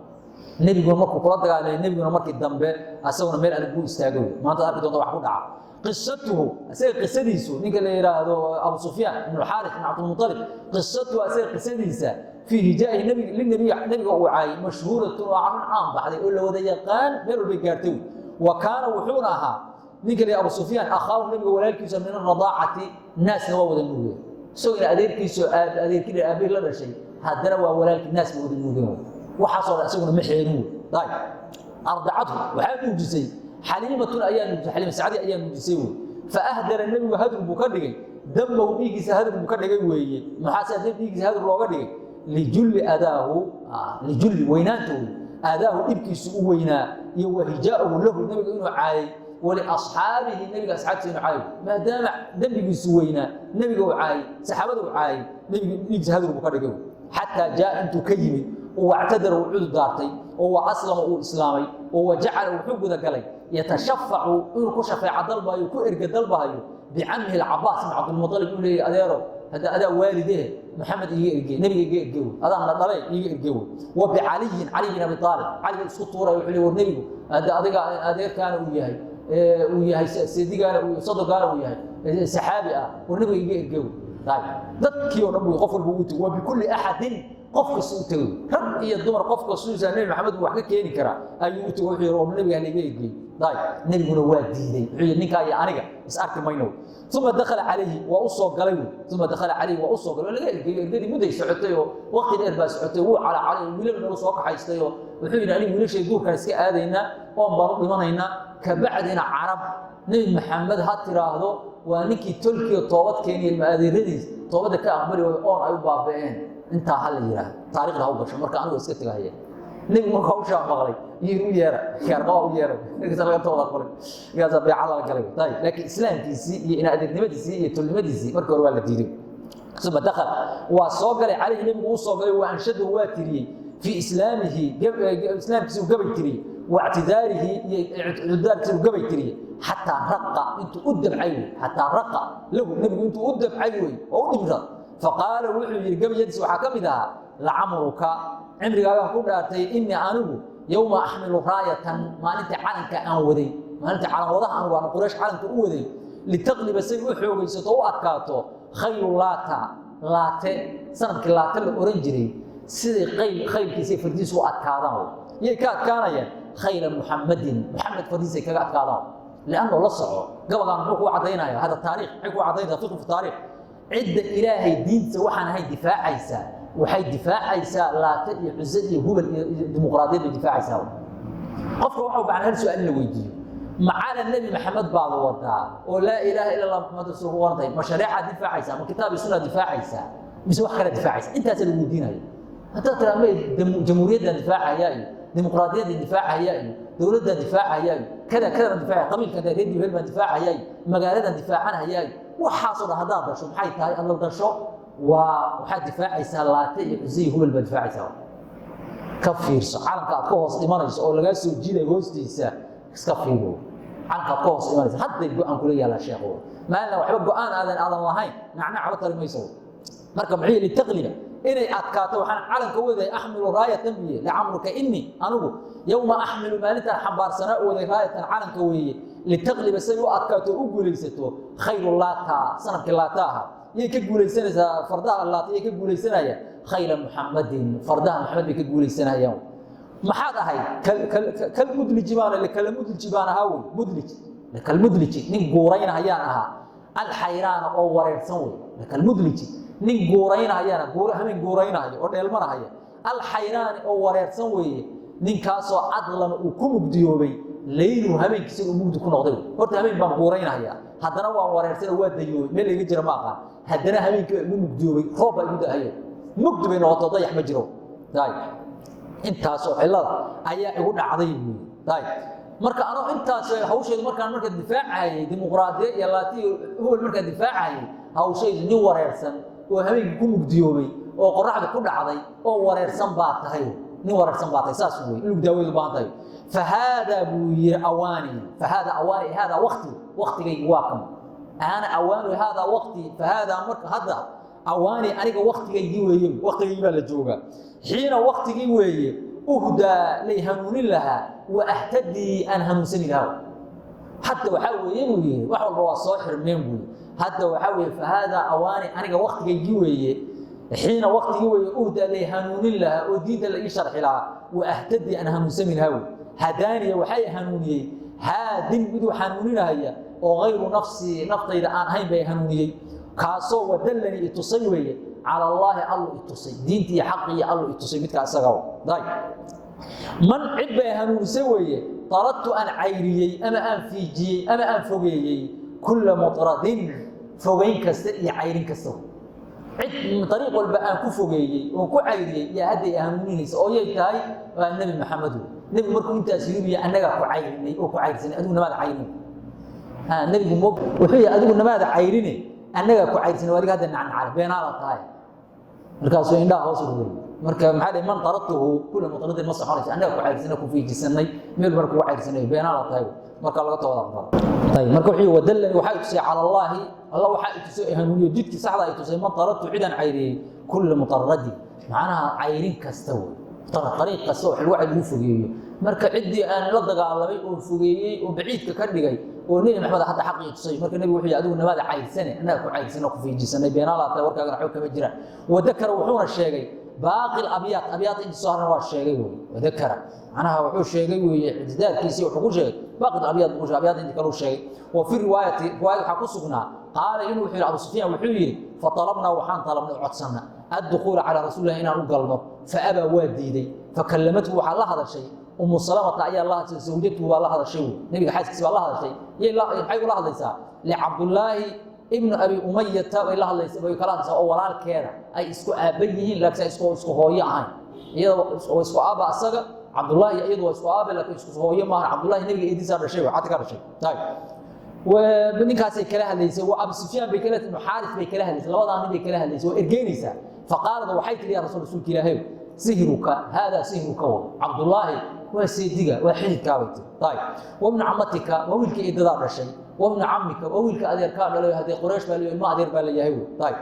Nebiguna markuu kula dagaalamay, nebiguna markii dambe asaguna meel adag buu istaagay. Maanta arki doonta wax ku dhaca. Qisatuhu, asaga qisadiisu, ninka la yidhaahdo Abu Sufyaan ibnu Xaaris ibn Cabdilmualib, qisatuhu, asaga qisadiisa, fii hijaa'ihi nabig linabiy, nebiga uu caayay, mashhuuratun, waa arrin caan baxday oo la wada yaqaan, meel walbay gaartay. Wa kaana, wuxuuna ahaa ninka la Abu Sufyaan, akhaahu, nebiga walaalkiisa, min aradaacati, naasna waa wada nuugeen. Isagoo ina adeerkiisa, adeerkii aabihii la dhashay, haddana waa walaalkii, naas ba wada nuugeen. Waxaasoo dhan isaguna ma xeerin wey. Ayib, ardacadhu, waxaa nuujisay, Xaliimatun ayaa nuujisay, Xaliima Sacdi ayaa nuujisay wey. Faahdara, nebigu hadur buu ka dhigay, damahu, dhiiggiisa hadur buu ka dhigay weeye. Maxaa se dhiiggiisa hadur looga dhigay? Lijulli adaahu, lijulli, weynaanta wey, aadaahu, dhibkiisu u weynaa, iyo wahijaa'uhu lahu, nebiga inuu caayay, waliasxaabihi, nebiga asxaabtiisa inuu caayo. Maadaama dembigiisu weynaa, nebiga uu caayay, saxaabada uu caayay, nebiga dhiiggiisa hadur buu ka dhigay. Xataa jaa, intuu ka yimid, oo wactadara, uu cudur daartay, oo wa aslama, uu islaamay, oo wa jacala, wuxuu gudagalay, yatashafacu, inuu ku shafeeca dalbayo, ku erga dalbahayo, bicamihi Alcabaas ibn Cabdilmualib, inuu leeyahy: adeero, hadda adaa waalidehe, Maxamed iiga erge, nebiga iga erge wey, adaan la dhalay, iiga erge wey. Wa bicaliyin, Cali bin Abi Aalib, Caliga isku tuuray. Wuxuu leey: war nebigu hadda adiga adeerkaana uu yahay, uu yahay seedigaana, sadogaana uu yahay, saxaabi ah, war nebiga iga erge wey. Dadkii oo dhan buu qof walba ugu tegey, waa bikulli axadin, qof kasta u tegey, rag iyo dumar, qof kastuusaa Nebi Maxamed uu wax ka keeni karaa ayuu u tegey. Wuxuu yidhi, oo nabiga halayga ergeey. Ayib, nebiguna waa diiday. Wuxuu yidhi, ninkaa iyo aniga is arki mayno. Uma dakhala calayhi, waa u soo galay wy. Uma dakhala calayhi, waa u soo galay. Waa laga ergeeyo. Ergadii mudday socotay oo waqti dheer baa socotay. Wuu calacalay oo wiilal noola soo kaxaystay oo wuxuu yidhi, anigu wiilashay duurkaan iska aadaynaa, oon baan u dhimanaynaa. Kabacdina Carab Nebi Maxamed ha tiraahdo waa ninkii tolkiyo toobad keeniya, ilma adeeradiis toobadda ka aqbali waayo, oon ay u baaba'een. Intaa ha la yidhaahdo, taarikhda ha u gasho. Marka anigu iska tegahaya. Nebigu marka hawshaa maqlay, yiri, u yeera gaarqabaa, u yeera. Markaasa laga toobad aqbalay, markaasaa beeca lala galay. Ayib, laakiin islaamkiisii iyo ina adeernimadiisii iyo tolnimadiisii markii hore waa la diiday. Uma dakal, waa soo galay, calayhi, nebigu uu soo galay. Wa anshadahu, waa tiriyey, fii islaamihi, islaamkiisi uu gabay tiriyey, wa ictidaarihi, iyo ictidaarkiisi uu gabay tiriyey, xataa raqa, intuu u dabcay wey, xataa raqa lahu, nebigu intuu u dabcay wey oo u dhimra. Faqaala, wuxuu yidhi, gabayadiisa waxaa ka mid ahaa, lacamruka, cimrigaagaan ku dhaartay, inii anigu yowma axmilu raayatan, maalintii calanka aan waday, maalintii calanwadaha anigu aan Quraysh calanka u waday, litaqliba, say u xoogaysato, u adkaato, khaylu Laata, Laate, sanadkii Laate la oran jiray, siday qayl khaylkiisa fardiisu u adkaadaan. Yay ka adkaanayaan? Khayla Muxamadin, Muxamed fardiisay kaga adkaadaan. Lianno la soco, gabagaan muxuu kuu caddaynaya? Hada taariikh maxay kuu caddaynaysaa? Fiqhu fi taariikh. Cidda Ilaahay diintiisa waxaan ahayn difaacaysaa waxay difaacaysaa Laate iyo Cuse iyo Hubal iyo dimuqraadiyad bay difaacaysaa. Qofka waxa u baahan hal su-aal in la weydiiyo: macala Nebi Maxamed baad wadaa oo laa ilaaha ila Allah Maxamed rasuul ku qoran tahay, ma shareecaad difaacaysaa, ma kitaab iyo sunna difaacaysaa, mise wax kale difaacaysa? Intaasaa lagu weydiinaya. Haddaad tiraa may, jamhuuriyaddan difaacaya iyo dimuqraadiyaddan difaacaya iyo dowladdan difaacaya iyo kada kada baan difaacaya, qabiilkan reer hebel baan difaacaya iyo magaaladan difaacanaya iyo waxaasoo dhan haddaad dasho, maxay tahay aad la dasho? Waa waxaad difaacaysaa Laate iyo Cuse iyo Hubal baad difaacaysaa. Ka fiirso calanka aad ka hoos dhimanayso oo lagaa soo jiidayo hoostiisa. Iska fiiro calanka aad ka hoos dhimanayso. Hadday go-aan kula yaalaa, sheekho. Maalina waxba go-aan aadan lahayn nacnac ba tari mayso. Marka muxuu yihi? Litaqliba, inay adkaato, waxaan calanka waday, axmilu raayatan biye, licamruka ini anigu yowma axmilu, maalintaan xambaarsanaa waday, raayatan, calanka weeye, litaqliba, say u adkaato, u guulaysato, khayru Laata, sanadkii Laata ahaa. Yay ka guulaysanaysaa? Fardaha Laata yay ka guulaysanayaan? Khayla Muxamadin, fardaha Maxamed bay ka guulaysanayaan. Maxaad ahayd? Kalmudliji baan, kalmudliji baan ahaa wey, mudlij, kalmudliji, nin guuraynahayaan ahaa, alxayraana, oo wareersan wey. Kalmudliji, nin guuraynahayana, habeen guuraynahaya oo dheelmanahaya, alxayraani, oo wareersan weeye. Ninkaasoo cadlama, uu ku mugdiyoobay, leyluhu, habeenkiisa uu mugdi ku noqday. Horta habeen baan guuraynahayaa, haddana waan wareersan oo waa dayoobay, meel layga jira ma aqaan. Haddana habeenkii baa igu mugdiyoobay, roob baa igu da'ayo, mugdi bay noqoto, dayax ma jiro. Ayib, intaasoo cillada ayaa igu dhacday buyi. Ayib, marka anoo intaas hawshaydu markaan marka difaacahayay dimuqraadiya iyo Laatiyo Hubal, markaan difaacahayay hawshaydu, nin wareersan oo habeenkii ku mugdiyoobay oo qoraxda ku dhacday oo wareersan baa tahay, nin wareersan baa tahay. Saas wey in lagu daaweyd u baahan tahay. Fahaadaa, buu yiri, awaani, fahaadaa awaani, haadaa waqti, waqtigaygu waa kan, ana awaanu, haadaa waqti. Fahaadaa, marka hadda, awaani, aniga waqtigaygii weeye, waqtigaygii baa la joogaa, xiina, waqtigii weeye, uhdaa, lay hanuunin lahaa, wa ahtadii, aan hanuunsani lahaa. Hadda waxaa weeye, buu yihi, wax walba waa soo xirmeen buu yihi. Hadda waxaa weeye, fahaadaa awaani, aniga waqtigaygii weeye, xiina, waqtigii weeye, uhdaa, lay hanuunin lahaa oo diinta la ii sharxi lahaa, wa ahtadii, aan hanuunsami lahaa wey. Hadaaniya, waxay hanuuniyey, haadin, miduu hanuuninaya oo hayru nafsii, naftayda aan ahayn bay hanuuniyey, kaasoo wadallani, itusay weeye, cala allaahi, allu itusay diinti iyo xaqi iyo allu itusay midkaa isaga. Ayb, man, cid bay hanuunisay weeye, taradtu, aan cayriyey ama aan fiijiyey ama aan fogeeyey, kulla mutradin, fogeyn kasta iyo cayrin kasta, cid ariiq walba aan ku fogeeyey oon ku cayriyey, yaa hadday hanuuninaysa oo yay tahay? Waa Nebi Maxamed wey. Nebigu markuu intaas yiribiya, annagaa ku cayrinay oo ku cayrsanay, adigu namaada cayrin. Nebigu wuxuu yihi, adigu namaada cayrine, annagaa ku cayrsanay, adiga hadda nacnacale, beenaala tahay. Markaasuu indhaha hoos ugu weriy. Marka maxaa dhihi? Man taradtuhu kula mutradin ma soconayso. Annaga ku cayrsanay, ku fiijisanay, meel baan kugu cayrsanay, beenaala tahay. Marka laga toobad aqbalo. Ayib, marka wuxuu wadallani, waxaa i tusay, cala allaahi, alla waxaa i tusay, hanuuniyo, jidkii saxda ay tusay, man taradtu, cidaan cayriyey, kulla mutaradin, macnaha cayrin kasta wey, ariiq kasta oo lagu fogeeyo. Marka ciddii aan la dagaalamay oo fogeeyey oo baciidka ka dhigay oo Nebi Maxamed hadda xaqii tusay. Marka nebigu wuxuu yidhi, adigu namaada cayrsane, annaga ku cayrsano, ku fiijisanay, beenaalaata, warkaagana waxba kama jiraan. Wadakara, wuxuuna sheegay baaqi abyaat, abyaat inta soo haran waa sheegay wey. Wadakara macnaha wuxuu sheegay weeye ictidaarkiisii, wuxuu ku sheegay baaqi abyaat buu sheegay, abyaat inta kale uu sheegay. Wa fi riwaayati, riwaayad waxaa ku sugnaa, qaala inuu wuxuu yidhi, Abu Sufyaan wuxuu yidhi, faطalabnaa, waxaan talabnay, codsana, addukhuula calaa rasuulilah, inaan u galno. Faabaa, waa diiday. Fakallamathu, waxaa la hadashay Umu Salamata ayaa la hadashay, zawjatuhu baa la hadashay wey, nebiga xaaskiisi baa la hadashay. Yay maxay ula hadlaysaa? Licabdullaahi ibnu Abi Umayata bay la hadlaysa, bay kala hadlaysaa, oo walaalkeeda ay isku aabba yihiin, laakiin isku hooyo ahayn. Iyada waa isku aabba asaga Cabdullaahi, iyadu waa isku aabba, laakiin isku hooyo maahan. Cabdullahi nebiga eedisaa dhashay wey, cati ka dhashay. Ayib, ninkaasay kala hadlaysay, waa Abu Sufyaan bay kala, Muxaaris bay kala hadlaysay, labadaa nin bay kala hadlaysay, waa ergeynaysaa. Faqaalad, waxay tihi, yaa rasuul, rasuulka Ilaahayow, sihruka haadaa, sihruka wa Cabdullaahi waa seediga, waa xididkaa, bay tiri. Ayib, wabnu camatika, waa wiilka eedadaa dhashay, wabnu camika, waa wiilka adeerkaa dhalay, haddee Quraysh baa leeyahay, ilma adeer baa leeyahay wey. Ayib,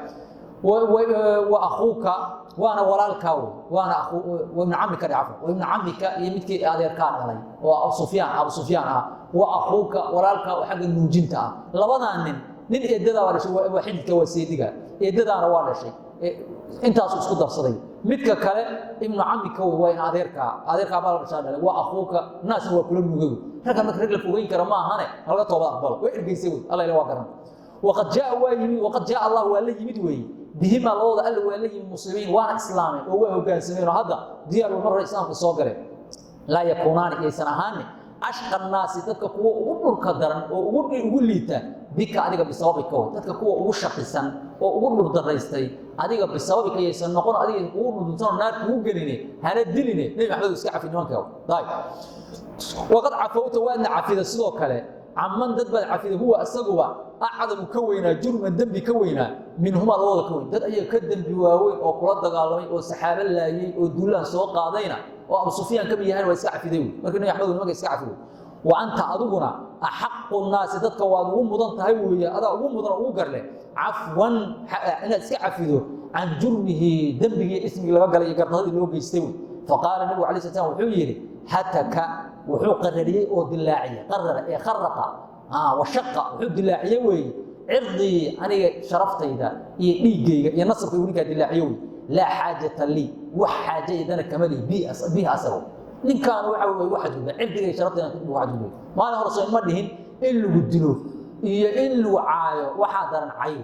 wa akhuuka, waana walaalkaa wey, waana ibnu camika dhe, cafwan, wa ibnu camika, iyo midkii adeerkaa dhalay oo Sufyaan, Abu Sufyaan ah, wa akhuuka, walaalkaa oo xagga nuujinta ah. Labadaa nin, nin eedadaa waa dhashay, waa xididka, waa seediga, eedadaana waa dhashay, intaasu isku darsaday. Midka kale ibnu camika wey, waa in adeerkaa, adeerkaa baa la dhashaa dhalay, waa akhuuka, naasna waa kula nuugay wey. Ragga marka rag la fogeyn kara ma ahane, halaga toobad aqbalo. Way ergeysay wey, Alla ila waa garan. Waqad jaa, waa yimid, waqad jaa Allah, waa la yimid weeye, bihimaa, labadooda Alla waa la yimid, muslimiin, waana islaameen oo waa hoggaansameen oo hadda diyaar mar hore islaamka soo galeen. Laa yakuunaani, iyaysan ahaani, ashqa naasi, dadka kuwa ugu dhurka daran oo ugu liita, bika, adiga, bisababika wey, dadka kuwa ugu shaqisan oo ugu dhurdaraystay adiga, bisababika yaysan noqon, adiga kugu dhurdursan, naar kugu geline, hana diline. Nebi Maxamed, iska cafi nimanka. Ayib, waqad cafowta, waadna cafida sidoo kale, caman, dad baad cafida, huwa isaguba acdamu, ka weynaa, jurman, dembi ka weynaa, minhumaa, labadooda ka weyn. Dad ayaga ka dembi waaweyn oo kula dagaalamay oo saxaabo laayey oo duulaan soo qaadayna oo Abu Sufyaan ka mid yahay, waa iska cafiday wey. Marka Nabi Axmed nimanka iska cafi wey. Wa anta, adiguna, axaqu nnaasi, dadka waad ugu mudan tahay weeye, adaa ugu mudan oo ugu garleh, cafwan, inaad iska cafido, can jurmihi, dembigii, ismigii laga galay iyo gardaradii loo geystay wey. Faqaala nabigu alay sla slam wuxuu yidhi, hataka, wuxuu qarariyey oo dilaaciyey, qarara ee kharaqa washaqa, wuxuu dilaaciyey weeye, cirdii, aniga sharaftayda iyo dhiiggayga iyo nasabkaygu ninkaa dilaaciye wey. Laa xaajata lii, wax xaaja idana kama lihi, bihi, asago. Ninkaan waxa wey igu xadgudba, cirdiga iyo sharaftayda ku xadgudbay. Maalin hore soo ima dhihin in lagu dilo iyo in lagu caayo waxaa daran cayb?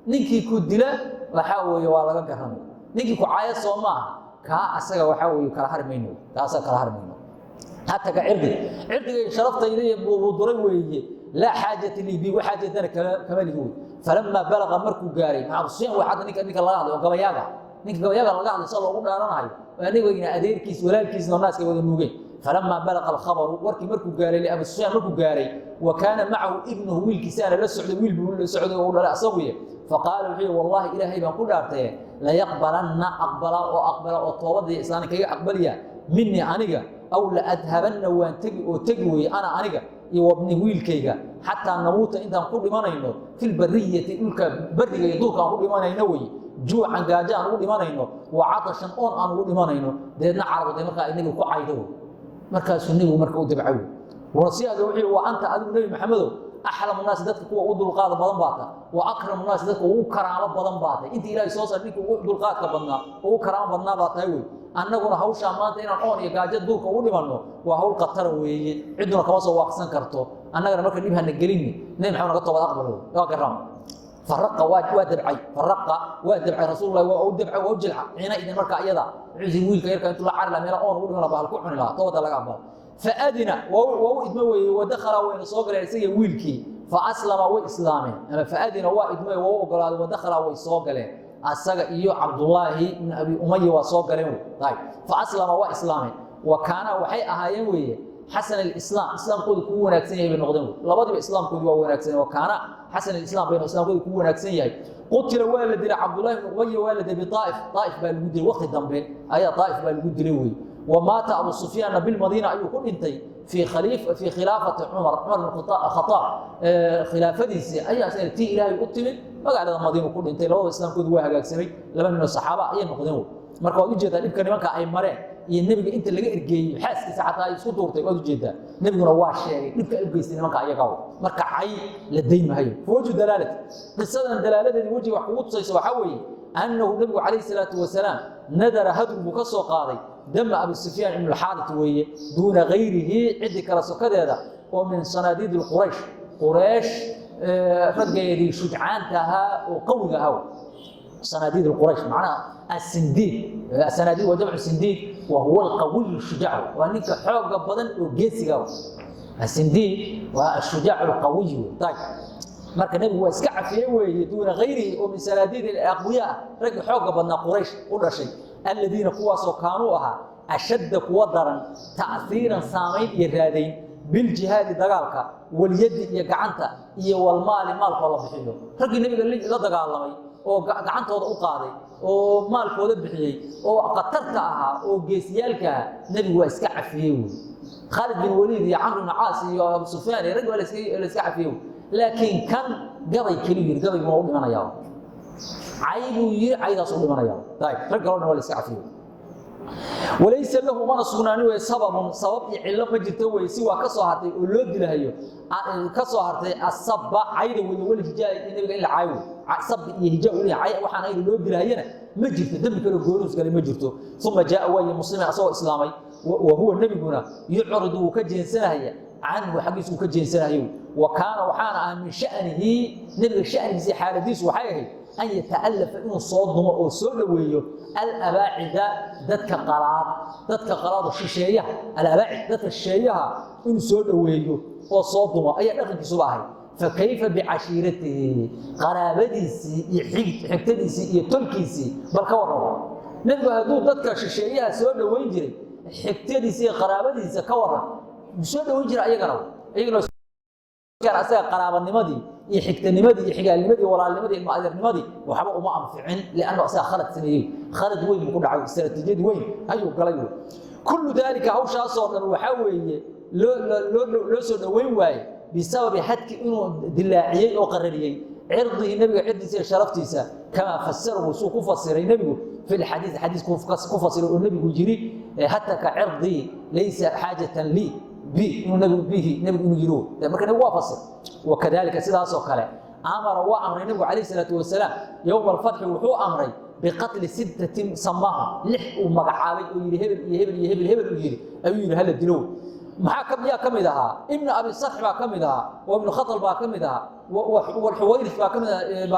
Ninkii ku dila waxaa weeye waa laga garanay, ninkii ku caayo soo maaha kaa asaga, waxaa weeye kala hari mayno, kaasaga kala hari mayno. Hataka cirdi, cirdiga iyo sharaftayda iyo buu duray weeye. Laa xaajata lii bi, wax xaajatana kama lihi wey. Falamaa balaqa, markuu gaaray maca Abu Sufyaan, waa hadda ninka laga hadlay oo gabayaaga, ninka gabayaaga laga hadlay, sida loogu dhaaranayo, anigayna adeerkiis, walaalkiisna naaska wada nuugeen. Falamaa balaqa alkhabaru, warkii markuu gaaray, liabi Sufyaan markuu gaaray, wa kaana macahu ibnuhu, wiilkiisaana la socday, wiil buu la socday oo u dhalay asaguye. Faqaala, wuxuu yihi, wallahi, Ilaahay baan ku dhaartaye, layaqbalanna, aqbala oo aqbala oo toobadii islaana kaga aqbalaya, minii, aniga, aw la adhabanna, waan tegi oo tegi weeye, ana, aniga, iyo wabni, wiilkayga, xataa namuuta, intaan ku dhimanayno, filbariyati, dhulka bariga iyo duurka aan ku dhimanayno weye, juucan, gaajo aan ugu dhimanayno, wa catashan, oon aan ugu dhimanayno. Dabeedna carabo dee markaa ay nebigu ku caydo wey. Markaasuu nebigu marka u dabcay wey. Warasiyaga wuxuu yihi, wa anta, adigu Nebi Maxamedow, axlamu naasi, dadka kuwa ugu dulqaada badan baa ta, wa akramu naasi, dadka ugu karaamo badan baa tahay. Intii Ilaahay soo saaray ninka ugu dulqaadka badnaa, ugu karaamo badnaa baa tahay wey. Annaguna hawshaa maanta inaan oon iyo gaajo duurka ugu dhimanno waa hawl khatara weeye, cidduna kama soo waaqsan karto. Annagana marka dhib hana gelini, Nebi Maxamed naga toobad aqbal wey, waa garama. Faraqa, waa dabcay, faraqa, waa dabcay, rasuulullahi waa u dabcay, waa u jilca ciina idin. Marka iyada wuxuu wiilka yarka intuu la cari lahaa meela oon ugu dhiman lahaa, bahal ku cuni lahaa, toobada laga aqbalo. Faadina, waa u idmo weeye, wadakhala, wayna soo galeen isaga wiilkii, faaslama, way islaameen. Ama faadina, waa idmay, waa u ogolaaday, wadakhala, way soo galeen, asaga iyo Cabdullaahi ibn Abi Umaya waa soo galeen wey. Ayib, faaslama, waa islaameen. Wa kaana, waxay ahaayeen weeye, xasan alislaam, islaamkoodu kuu wanaagsan yahay bay noqdeen wey. Labadiiba islaamkoodu waa wanaagsan. Wa kaana xasan alislaam bayna, islaamkoodu kuu wanaagsan yahay. Qutila, waa la dilay, Cabdullahi ibn Umaya waa la dilay, biaaif, Aaif baa lagu dilay, waqti dambe ayaa Aaif baa lagu dilay wey. Wa maata Abu Sufyaanna bilmadiina ayuu ku dhintay, fii khilaafati Cumar, Cumar ibn Khataab khilaafadiisii ayaa isagana tii Ilaahay u timid, magaalada Madiina ku dhintay. Labada islaamkoodu waa hagaagsamay, laba ninoo saxaaba ayay noqdeen wey. Marka waad ujeedaa dhibka nimanka ay mareen. Iyo nebiga inta laga ergeeyey, xaaskiisa xataa ay isku duurtay, waad ujeedaa. Nebiguna waa sheegay dhibka ay u geystay nimanka ayaga. Marka cay la dayn mahayo. Fawajhu dalaalati, qisadan dalaaladeedi wejiga wax kugu tusaysa waxaa weeye annahu nebigu calayhi salaatu wasalaam nadara, hadr buu ka soo qaaday, dama Abi Sufyaan ibnu Alxaarit weeye, duuna gayrihi, ciddii kala sokadeeda, oo min sanaadiidi Quraysh, Quraysh raggeedii shujcaanta ahaa oo qawiga ahaa. Sanaadiid Quraysh macnaha asindiid, asanaadiid waa jamcu sindiid, wa huwa alqawiy shujaac, waa ninka xooga badan oo geesiga. Asindiid waa ashujaac alqawiy. Ayib, marka nebigu waa iska cafiyey weeye, duuna gayrihi oo min sanaadiid aqwiyaa, ragga xooga badnaa Quraysh u dhashay, aladiina kuwaasoo kaanuu ahaa ashadda, kuwa daran, ta'hiiran, saamayn iyo raadayn, biljihaadi, dagaalka, walyadi, iyo gacanta, iyo walmaali, maalkoo la bixiyo. Raggii nebiga la dagaalamay oo gacantooda u qaaday oo maalkooda bixiyey oo khatarta ahaa oo geesiyaalka ahaa, nebigu waa iska cafiyey wey. Khaalid bin Waliid iyo Camr ibn Caas iyo Abu Sufyaan iyo raggi waa la iska cafiyey wey. Laakiin kan gabay keliyu yidhi, gabaygu waa u dhimanayaa. Cay buu yidhi, caydaas u dhimanaya. Ayib, rag kaloo dhan waa la iska cafiyey. Walaysa lahu, mana sugnaani wey, sababun, sabab iyo cillo ma jirto wey, si waa ka soo hartay oo loo dilahayo, ka soo hartay asabba, cayda weye, walhijaa, iyo nebiga in la caayo. Sabi iyo hijaa uu leeyahay, waxaan aynu loo dilahayana ma jirto, dembi kaloo goonius galay ma jirto. Uma jaa, waaye musliman, asagoo islaamay, wa huwa nebiguna yucridu, wuu ka jeensanahaya, canhu, xaggiisu uu ka jeensanahayo. Wa kaana, waxaana ah, min sha'nihi, nebiga sha'nigiisa, xaaladiisu waxay ahayd, an yata'alafa, inuu soo dumo oo soo dhoweeyo, alabaacida, dadka qalaad, dadka qalaado shisheeyaha, alabaacid, dadka shisheeyaha inuu soo dhoweeyo oo soo dumo ayaa dhaqankiisuba ahayd. Fakayfa bicashiiratihi, qaraabadiisii iyo xigtadiisii iyo tolkiisii bal ka warramo? Nebigu hadduu dadka shisheeyaha soo dhoweyn jiray, xigtadiisa iyo qaraabadiisa ka waran? Soo dhoweyn jira ayagana, iyagana asaga qaraabanimadii iyo xigtanimadii iyo xigaalnimadii, walaalnimadii, ilma adeernimadii waxba uma anficin, liannu asaga khalad sameeyey, khalad weyn buu ku dhacay, istaraatiijiyad weyn ayuu galay wey. Kullu daalika, hawshaasoo dhan waxaa weeye loo soo dhoweyn waaye bisababi hadki, inuu dilaaciyey oo qarariyey, cirdihi, nebiga cirdiisa iyo sharaftiisa, kamaa fasarahu, suu ku fasiray nebigu, fi lxadiis, xadiis ku fasiray oo nebigu yiri hataka cirdii laysa xaajatan lii bi, inuu nabigu bihi, nebigu inuu yiri. Marka nebigu waa fasir. Wakadalika, sidaasoo kale, amara, waa amray nebigu calayhi salaatu wasalaam, yowma alfatxi, wuxuu amray biqatli sittatin samaahu, lix uu magacaabay oo yidhi hebel iyo hebel iyo hebel hebel uu yidhi, ayuu yidhi hala dilo. Maxaa yaa ka mid ahaa? Ibnu Abi Sarx baa ka mid ahaa, wa Ibnu Khatal baa ka mid ahaa, walxuwayris baa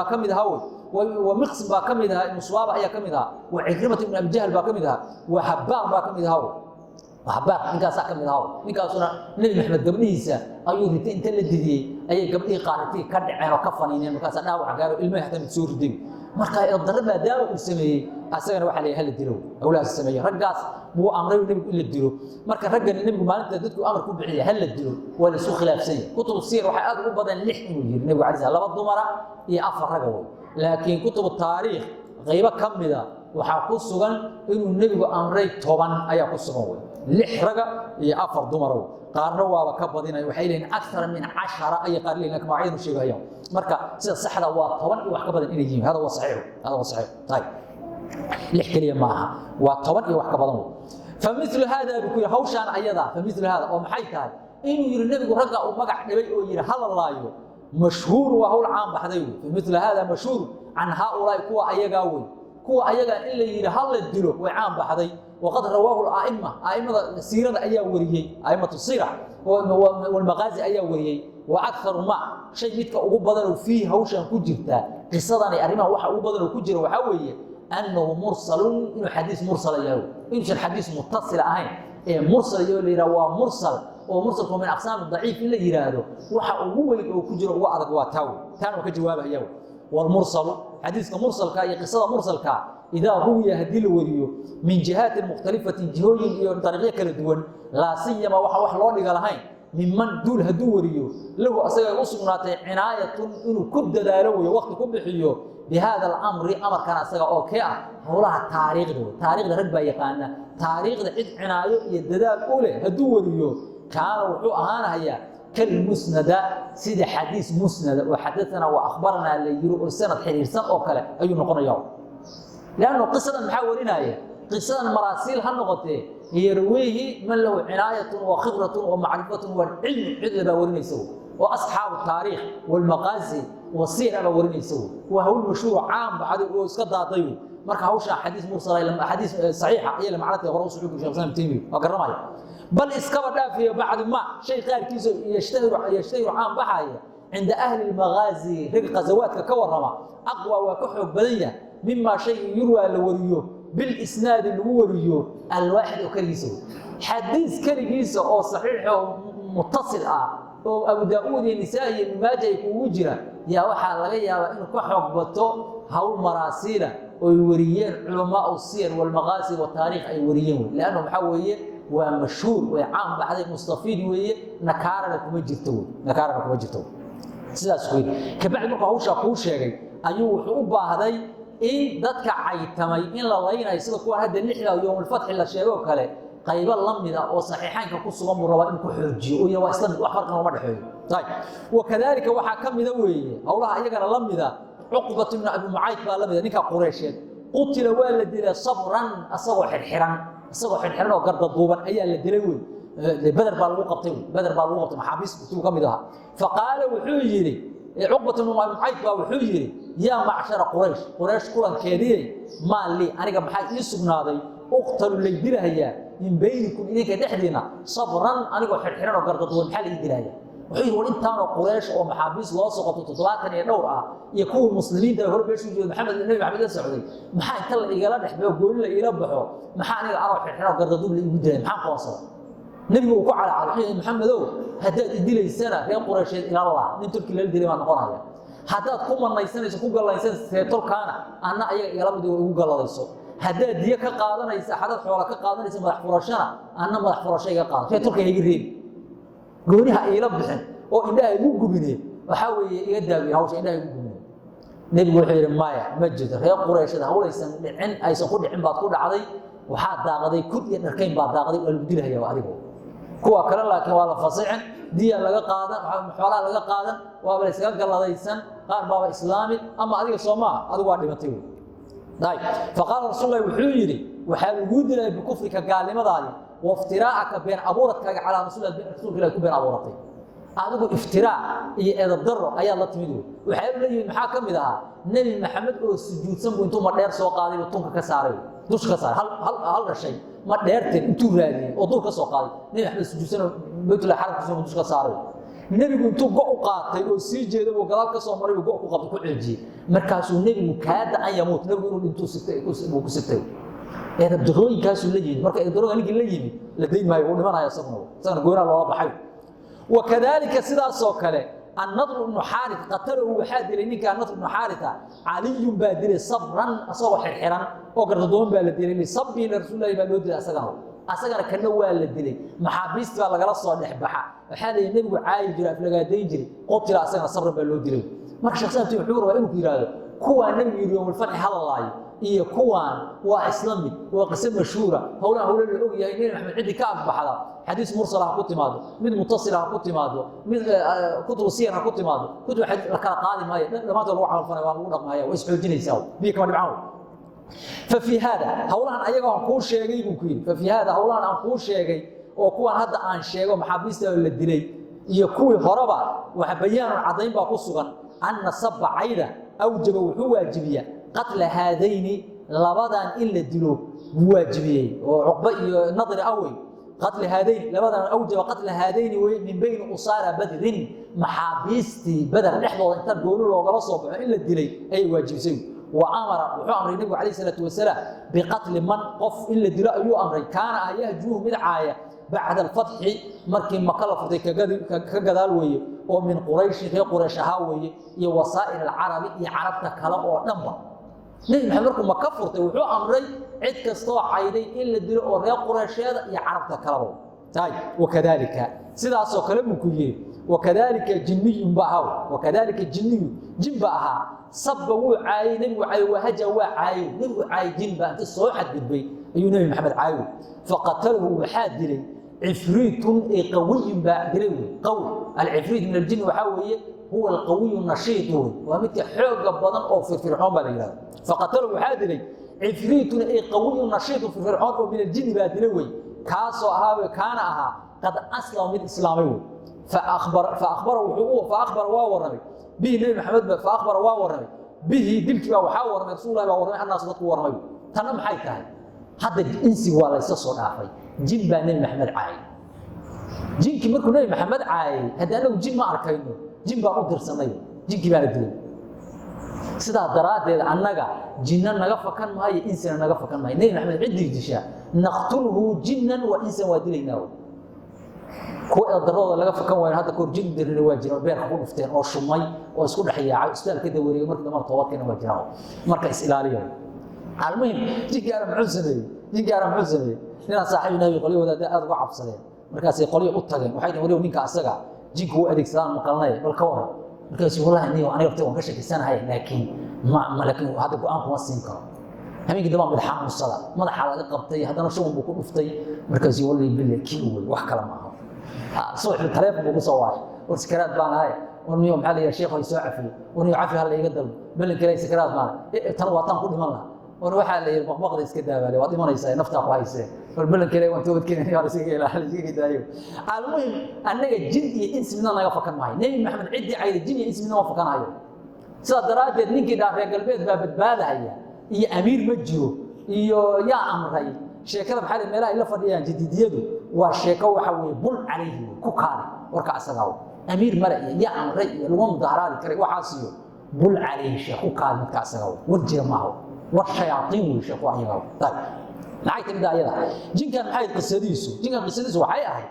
ka mid ahaa wey, wa Miqsim baa ka mid ahaa, Ibnu Subaaba ayaa ka mid ahaa, wa Cikrimata ibnu Abi Jahl baa ka mid ahaa, wa Habbaar baa ka mid ahaa wey. Habaar ninkaasaa ka mid ahaa. Ninkaasuna Nebi Maxamed gabdhihiisa ayuu ritay, inta la didiyey ayay gabdhihii qaaritii ka dhaceen oo ka faniineen, markaasaa dhaawac gaaro, ilmahi hataa mid soo riday. Marka darre maadaama uu sameeyey, asagana waxaa la hala dilo. Hawlahaas sameeyey, raggaas buu amray nebigu in la dilo. Marka raggan nebigu maalinta dadku amar ku bixiyay hala dilo, waa la isku khilaafsan yahay. Kutubu siyar waxay aad ugu badan lix inuu yiri nebigu alay slam, laba dumara iyo afar raga wey. Laakiin kutubu taariikh qaybo ka mida waxaa ku sugan inuu nebigu amray 10 ayaa ku sugan wey, lix raga iyo afar dumara wey. Qaarna waaba ka badinaya, waxay leeyihin akthar min 10 ayay qaar leeyihin, lakin magacyadu sheegayaan. Marka sida saxda waa 10 iyo wax ka badan inay yihiin. Hada waa saxiix, hada waa saxiix. Ayib, lix keliya maaha, waa 10 iyo wax ka badan wey. Familu haada buu ku yidhi hawshaan ayada, familu haada oo maxay tahay inuu yidhi nebigu ragga uu magac dhibay oo yidhi hala laayo, mashhuur, waa hawl caan baxday wey. Familu haada mashhuur can haaulaai, kuwa ayagaa wey, kuwa ayagaa in la yidhi hala dilo way caan baxday. Waqad rawaahu aima, aimada siirada ayaa wariyey, aimatu siira walmaqaazi ayaa wariyey. Wa akaru ma shay, midka ugu badanoo fiihi, hawshan ku jirta, qisadani arrimaha waxa ugu badanoo ku jira waxaa weeye annahu mursalun, inuu xadiis mursala yahay, inuusan xadiis mutasila ahayn ee mursal yaho. La yidhaha waa mursal, oo mursalku min aqsaam daciif in la yidhaahdo, waxa ugu weyn oo ku jiro ugu adag waa taaw. Taana waa ka jawaabaya. Walmursalu, xadiiska mursalka iyo qisada mursalka, idaa ruwiya, haddii la wariyo, min jihaatin mukhtalifatin, jihooyin iyo dariiqyo kala duwan, laa siyama waxa wax loo dhiga lahayn, miman duul hadduu wariyo, lahu, asaga u sugnaatay, cinaayatun, inuu ku dadaalo weyo, waqti ku bixiyo, bi hada alamri, amarkan asaga oo kee ah, howlaha taariikhda wey. Taariikhda rag baa yaqaana, taariikhda cid cinaayo iyo dadaal u leh hadduu wariyo, kaana, wuxuu ahaanahayaa, kalmusnada, sida xadiis musnada oo xadaanaa wa akhbaranaa la yiri oo sanad xiriirsan oo kale ayuu noqonaya. Lannu qisadan maxaa warinaya? Qisadan maraasiil ha noqotee, Yarwiihi man lahu cinaayatun wa khibratun wa macrifatun wa cilmu, cidla baa warinaysa oo asxaabu taariikh walmaqaazi wasiyar baa warinaysa. Waa hawl mashhuur caam baxday oo iska daaday. Marka hawsha xadiis mursal, xadiis saxiixa ayay la macno tahay. Hore u socon Sheekh Islam Taymiya waa garanaya. Bal iskaba dhaafiyo, bacdu ma shay qaarkiisa yashtahiru caam baxaya cinda ahli lmagaazi, rag qazawaadka ka warrama, aqwa waa ka xoog badan yahay mimaa shay yurwaa la wariyo bilisnaadi lagu wariyo alwaaxid oo keligiisa. Xadiis keligiisa oo saxiix oo mutasil ah oo Abu Daauud iyo Nisaa iyo Ibnu Maaja ay kugu jira yaa waxaa laga yaabaa inuu ka xoog bato hawl maraasiila oy wariyeen culamaau siyar walmaqaasi wataariikh ay wariyeen wey. Lanna waxaa weeye waa mashhuur, way caam baxday, mustafiid weeye, nakaarana kuma jirto wey, nakaarana kuma jirto. Sidaas wey. Kabacdi markuu hawshaa kuu sheegay ayuu wuxuu u baahday in dadka caytamay in la laynayo, sida kuwa hadda lixda yowmulfatxi la sheegoo kale, qaybo la mida oo saxiixaynka ku sugan buu rabaa inuu ku xoojiyo oo waa isla mid, wax farqina uma dhexeeyo. Ayib, wakadaalika waxaa ka mida weeye howlaha iyagana la mida Cuqbat ibnu Abi Mucayd baa la mida. Ninka Qureysheed qutila, waa la dilay sabran, asagoo xirxiran, isagoo xirxiran oo gardaduuban ayaa la dilay wey. Beder baa lagu qabtay wey, Beder baa lagu qabtay, maxaabiis tuu ka mid ahaa. Faqaala wuxuu yidhi Cuqbat ibnu Abi Mucayd baa wuxuu yidhi: "Yaa macshara Quraysh, Quraysh kulankeedii, maa lii, aniga maxaa ii sugnaaday? Uqtalu, lay dilahayaa, min baynikum, idinka dhexdiina, sabran, anigoo xirxiran oo gardaduuban, maxaa la ii dilahaya?" Wuxuu yidhi: "War intaanoo Quraysh oo maxaabiis loo soo qabto, 70 iyo dhowr ah, iyo kuwii muslimiinta hore meeshuu jooga Maxamed, Nebi Maxamed la socday, maxaa inta la igala dhex baxo, gooni la iila baxo, maxaa aniga anoo xirxiran oo gardaduub la iigu dilaya? Maxaan qoonsada?" Nebigu uu ku calacalay. Wuxuu yidhi: "Maxamedow, haddaad idilaysana reer Qureysheed ilalaa, nin tolkii lala dilay baan noqonaya. Haddaad ku manaysanayso, ku gallaysanayso reer tolkaana, anna ayaga igala mid igu galladayso. Haddaad diyo ka qaadanaysa, haddaad xoola ka qaadanaysa, madax furashana, anna madax furasho iga qaado. Reer tolka iga reebi, gooniha iila bixin oo indhaha igu gubine. Waxaa weeye iga daawiye hawsha, indhaha igu gubine." Nebigu wuxuu yidhi: "Maya, ma jirto. Reer Qureysheed hawlaysan dhicin, aysan ku dhicin baad ku dhacday. Waxaa daaqday kud iyo dharkayn baa daaqday, waa lagu dilahaya adigo. Kuwa kale laakiin waa la fasixin, diya laga qaadan, xoolaha laga qaadan, waaba la iskaga galladaysan, qaar baaba islaami ama adiga soo maaha, adigu waa dhimatay wey." Ayib, faqaala rasuul lahi wuxuu yidhi: "Waxaa laguu dilaya bikufrika, gaalnimadaadi, waftiraa'aka, been abuuradkaaga, calaa rasuul, rasuulka Ilahi ku been abuuratay. Adigu iftiraac iyo edabdaro ayaad la timid wey." Waxaa la yimid maxaa ka mid ahaa? Nebi Maxamed oo sujuudsan buu intuu madheer soo qaaday buu tunka ka saaray, dusha ka saaray. Hal dhashay ma dheerteen intuu raadiyey oo duur ka soo qaaday, Nebi Maxamed sujuudsan oo Baytullahi xaramkiisa dusha ka saaray. Nebigu intuu go u qaatay oo sii jeeda buu gadaal ka soo maray, buu go ku qabtay, ku ceejiyey. Markaasuu nebigu kaada an yamuut, nebigu inuu dhintuu sigtay buu ku sigtay. Edabdarooyinkaasuu la yimid. Marka edabdarooga ninkii la yimid la dayn maayo, wuu dhimanaya isaguna, isagana goonaa loola baxay. Wakadaalika sidaasoo kale Annadru ibnu Xaarit qatalahu, waxaa dilay ninka Nadr ibnu Xaarita, Caliyun baa dilay sabran, asagoo xirxiran oo gardaduuban baa la dilay. Lisabii lirasuulillahi baa loo dilay asagana. Asagana kana waa la dilay, maxaabiistii baa lagala soo dhex baxa. Waxaa la yidhi nebigu caayi jiray, aflagaadayn jiray. Qutila, asagana sabran baa loo dilay. Marka Sheekh Saamti wuxuu rabaa inuu ku yidhaahdo kuwaa nebigu yidhi yowmulfatxi hala laayo iyo kuwaan waa isla mid, waa qiso mashhuura, howlaha howlo la og yahay. Nebi Maxamed ciddii ka agbaxda, xadiis mursala ha ku timaado, mid mutasila ha ku timaado, mid kutubu siyar ha ku timaado, kutub xadiis, la kala qaadi maayo. Dhammaantood lagu camalfanaya, waa lagu dhaqmaya, way isxoojinaysaa, biyo kama dhibcaan. Fafii haada, howlahan ayaga aan kuu sheegay buu ku yidhi, fafii haada, howlahan aan kuu sheegay oo kuwan hadda aan sheego, maxaabiista la dilay iyo kuwii horeba, waxa bayaanun, caddayn baa ku sugan, anna saba, cayda, awjaba, wuxuu waajibiyaa, qatla haadayni, labadan in la dilo buu waajibiyey, oo Cuqba iyo Nadri awey. Qatla haadayni, labadan, awjaba qatla haadayni wey, min bayni usaara Badrin, maxaabiistii Badar dhexdooda inta gooni loogala soo baxo in la dilay ayay waajibisay. Wa amara, wuxuu amray nebigu calayh salaatu wasalaam, biqatli man, qof in la dilo ayuu amray, kaana ah yahjuuhu, mid caaya, bacda alfatxi, markii Maka la furtay ka gadaal weeye, oo min Qurayshin, reer Quraysh ahaa weeye, iyo wasaa'ir alcarabi, iyo carabta kale oo dhanba. Nebi Maxamed markuu Maka furtay wuxuu amray cid kastoo cayday in la dilo oo reer Qureysheeda iyo carabta kaleba. Ayib, wakadaalika sidaasoo kale buu ku yidhi, wakadaalika jinniyun ba ahaa, wakadaalika jinniyun, jin ba ahaa, sabba, wuu caayey, nebigu caayey, wahaja, waa caayey, nebigu caayey. Jin baa inta soo xadgudbay ayuu Nebi Maxamed caayey. Faqatalahu, waxaa dilay cifriitun ee qawiyun baa dilay wey. Qawi, alcifriit min aljin waxaa weeye huwa alqawiyu nashiid wey, waa midka xooga badan oo firfircoon baa la yidhahda. Faqatalahu, waxaa dilay cifriitun ee qawiyu nashiidun, firfircoon oo min aljinni baa dilay wey. Kaasoo ahaa, kaana ahaa, qad aslama, mid islaamay wey. Faakbara, waa warramay, bihi, Nebi Maxamed. Faakbara, waa warramay, bihi, dilkii baa waxaa warramay, Rasullahi baa warramay, annaasu, dadku warramay. Tanna maxay tahay? Hadda insigu waa laysa soo dhaafay, jin baa Nebi Maxamed caayay. Jinkii markuu Nebi Maxamed caayay, haddii anagu jin ma arkayno, jin baan u dirsanay, jinkii baana dilay. Sidaa daraaddeed annaga jinna naga fakan maayo, insina naga fakan maayo. Nebi Maxamed ciddii dishaa, naqtulhu jinnan wa insan, waa dilaynaa. Kuwa eedarooda laga fakan waayo, hadda kahor jin dirina waa jiraan, beerka ku dhufteen oo shumay oo isku dhex yaacay, isbitaal ka dawareegay, markii dambana toobadkeena waa jiraan. Marka is ilaaliyo. Almuhim, jinkaana muxuu sameeyey? Jinkaana muxuu sameeyey? Ninaan saaxiib nabi, qolyo wadaada aad uga cabsadeen. Markaasay qolyo u tageen, waxay dhaheen: "Waliyow, ninka asaga jinku u adeegsadaan maqalnay, bal ka waran?" Markaasuu: "Wallahi niyo, aniga lafteeda waan ka shakisanahay, laakiin ma laakiin hadda go'aan kuma siin karo." Habeenkii dambaa mid xanuunsada, madaxa laga qabtay, haddana shuban buu ku dhuftay. Markaasuu: "Wallahi bille, kii wey, wax kale ma aha." Subaxii taleefon buu ku soo waashay: "War sakaraad baan ahay, war niyo, maxaa la yidhaha, sheekh soo cafiyo, war niyo, cafi ha la iga dalbo, ballan kale, sakaraad baan, tan waa tan ku dhiman lahaa." War waxaa la yidhi: "Baqbaqda iska daabaale, waad dhimanaysaa, naftaa ku haysee. War ballan kale, waan toobad keenay, waa iskaga ilaaliyo, daayo." Almuhim, annaga jin iyo insi midna naga fakan maayo. Nebi Maxamed ciddii cayda, jin iyo insi midna ma fakanayo. Sidaa daraaddeed ninkii dhaa reer galbeed baa badbaadahaya iyo amiir ma jiro iyo yaa amray, sheekada maxaa la meelaha ay la fadhiyaan jadiidiyadu, waa sheeko waxa weeye bul calayhi wey, ku kaadi warka asagaa. Amiir male iyo yaa amray iyo laguma mudaharaadi karay, waxaas iyo bul calayhi, sheekh, ku kaadi midka asagaa. War jira maaha, war shayaatiin wey, sheekhu ayagaa. Ayib, maxay timid ayada? Jinkan maxay qisadiisu? Jinkan qisadiisu waxay ahayd,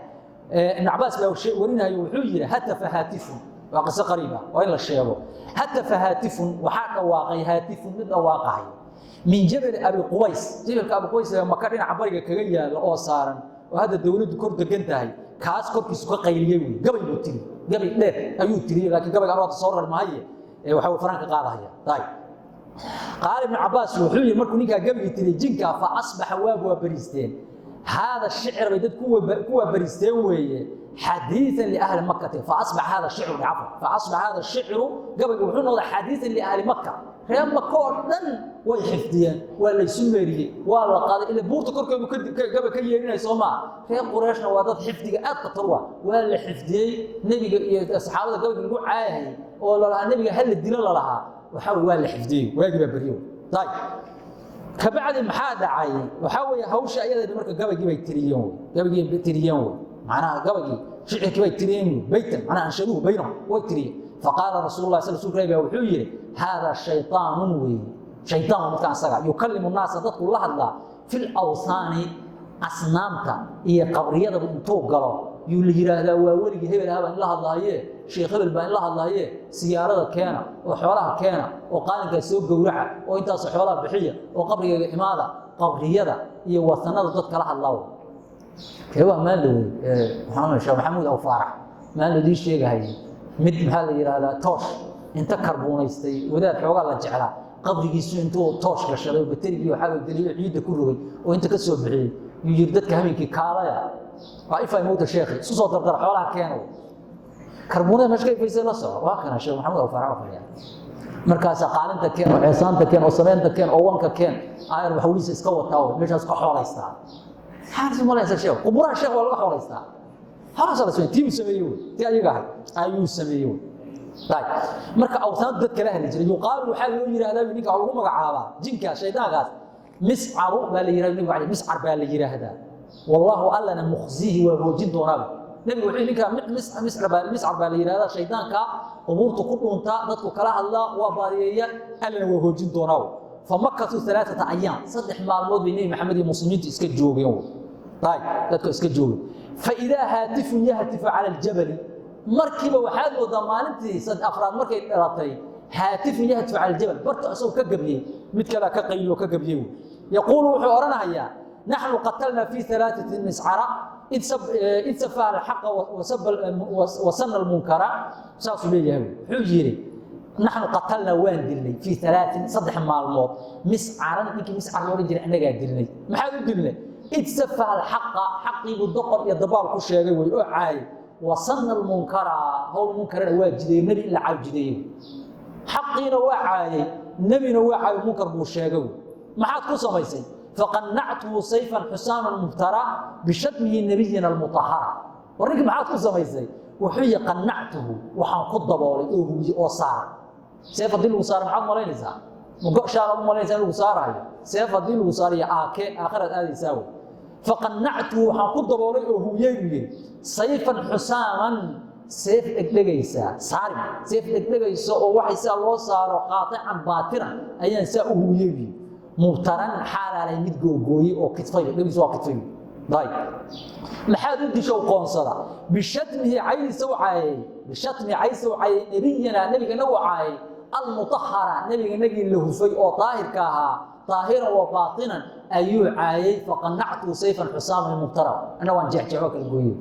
Ibn Cabaas baa warinayo, wuxuu yidhi: hatafa haatifun. Waa qiso qariiba, waa in la sheego. Hatafa haatifun, waxaa dhawaaqay, haatifun, mid dhawaaqahay, min jabali Abi Qubays. Jabalka Abi Qubays ee Maka dhinaca bariga kaga yaala oo saaran oo hadda dowladdu kor degan tahay, kaas korkiisu ka qayliyey wey. Gabay buu tiri, gabay dheer ayuu tiriyey, laakiin gabayga anu hadda soo rar mahaye, waxa wey faraan ka qaadahaya. Ayib, qaala Ibnu Cabaas, wuxuu yidhi markuu ninkaa gabigii tiriyey jinkaa: fa asbaxa, waagu waa bariisteen, haada shicr bay dad ku waa bariisteen weeye, xadiian liahli makati. Faasbax hada shicru, cafwan, faasbax hada shicru, gabaygu wuxuu noqday xadiian liahli Maka. Reer Maka oo dhan way xifdiyeen, waa laysu meeriyey, waa la qaaday, ila buurta korkeedu gabay ka yeerinaya, soo maa? Reer Qureeshna waa dad xifdiga aad khatar wa. Waa la xifdiyey nebiga iyo saxaabada gabayga lagu caayahayay oo lalahaa nebiga hala dilo lalahaa. Waxaa waa la xifdiyey, waagii baa beryo. Ayib, kabacdi maxaa dhacay? Waxaa weeye hawsha ayada marka gabaygii bay tiriyeen wey, gabaygii bay tiriyeen wey, macnaha gabaygii, shicirkii bay tiriyeen wey, baytan, macnaha anshaduhu baynahum, way tiriyeen. Faqaala rasuul lah, rasulka ilahi baa wuxuu yidhi: haadaa shayطaanun weeye, shayطaan waa midkaan asaga, yukalimu naasa, dadku la hadlaa, fi lawsaani, asnaamta iyo qabriyadaba intuu galo yuu la yidhaahdaa: waa weligii hebel ahaa baa in la hadlaaye, sheekh hebel baa in la hadlaaye, siyaarada keena oo xoolaha keena oo qaalinkaa soo gowraca oo intaasoo xoolaha bixiya oo qabrigayga imaada. Qabriyada iyo wasanada dad kala hadlaa. Keewaa maan dhawey Sheekh Maxamuud Aw Faarax maan ladii sheegahayay, mid maxaa la yidhaahdaa, toosh inta karbuunaystay, wadaad xoogaa la jeclaa, qabrigiisu intuu toosh gashaday oo baterigii waxaa geliyo, ciidda ku rogay oo inta ka soo bixiyey, yuu yiri: "Dadka habeenkii kaalaya, waa ifay mowta sheekhi, isku soo dardara, xoolaha keena." Karbuunada meesha ka ifaysay la soco, waa kana Sheekh Maxamuud Aw Faarax oo fadhiya. Markaasaa qaalinta keen oo ceesaanta keen oo sameynta keen oo wanka keen, ayar hawlihiisa iska wataa oo meeshaas ka xoolaystaa. Maxaa malaysa sheekh? Quburaha sheekh waa laga xoolaystaa, xoolahaas la sameeyey, tii uu sameeyey wey, tii ayaga ahay ayuu sameeyey wey. Ayib, marka awtaantu dad kala hadli jiray, yuqaalu, waxaa loo yidhaahdaa, ninka waxaa lagu magacaabaa jinkaas, shaydaankaas, Miscaru baa la yidhahda. Nabigu alay Miscar baa la yidhaahdaa. Wallaahu, allana, mukhzihi, waa hoojin doonaaba. Nebigu wuxuu ninkaa Miscar baa la yidhahdaa, shaydaanka qubuurta ku dhuuntaa, dadku kala hadlaa, waa baadiyeeya, allana waa hoojin doonaa. Famakasuu alaaata ayaam, 3 maalmood bay Nebi Maxamed iyo muslimiintu iska joogeen. Ayib, dadku iska joogeen. Faidaa haatifun yahtifu cala aljabali, markiiba waxaad moodaa maalintii afraad markay dhalatay, haatifun yahtifu cala aljabal, barta isagoo ka gabyey, mid kalea ka qayliyo ka gabyey. Yaquulu, wuxuu odhanayaa: naxnu qatalnaa fi alaaثati miscara id safaha alxaqa wasana almunkara. Saasuu leeyahay. Wuxuu yidhi: naxnu qatalnaa, waan dilnay, fii alaain, 3 maalmood, miscaran, ninkii Miscar la odhan jiray annagaa dilnay. Maxaad u dilnay? Id safaha alxaqa, xaqiibuu doqor iyo dabaal ku sheegay wey oo caayay, wasana almunkara, hawl munkarana waa jideeyey, nebi in la caaw jideeyey. Xaqiina waa caayay, nebina waa caayay, munkar buu sheegay wey. Maxaad ku samaysay? Faqanactuhu sayfan xusaaman mubtara bishatmihi nabiyina almutahara. War ninki maxaad ku samaysay? Wuxuu yihi qanactuhu, waxaan ku daboolay oo hugiyey oo saaray. Seef haddii lagu saaro, maxaad malaynaysaa? Goshaanaad u malaynaysaa in lagu saaraayo? Seef haddii lagu saarayo, aake aakhiraad aadaysaa wey. Faqanactuhu, waxaan ku daboolay oo hugiyey buu yidhi, sayfan xusaaman, seef dhegdhegaysaa, saarim, seef dhegdhegaysa oo waxay sidaa loo saaro, qaaican baatiran ayaan saa u hugiyey buu yidhi, mubtaran xaalaalay mid googooyey oo kidfay dhegiisu waa kidfay. Ayib, maxaad u dishow qoonsada? Bishatmihi, caydiisa u caayay, bishatmihi, caydiisa u caayay, nebiyana, nebigana u caayay, almutahara, nebiganagii la hufay oo daahirka ahaa, daahiran wa baatinan ayuu caayay. Faqanactuhu sayfan xusaaman mubtara, anna waan jeexjeexoo kala gooyey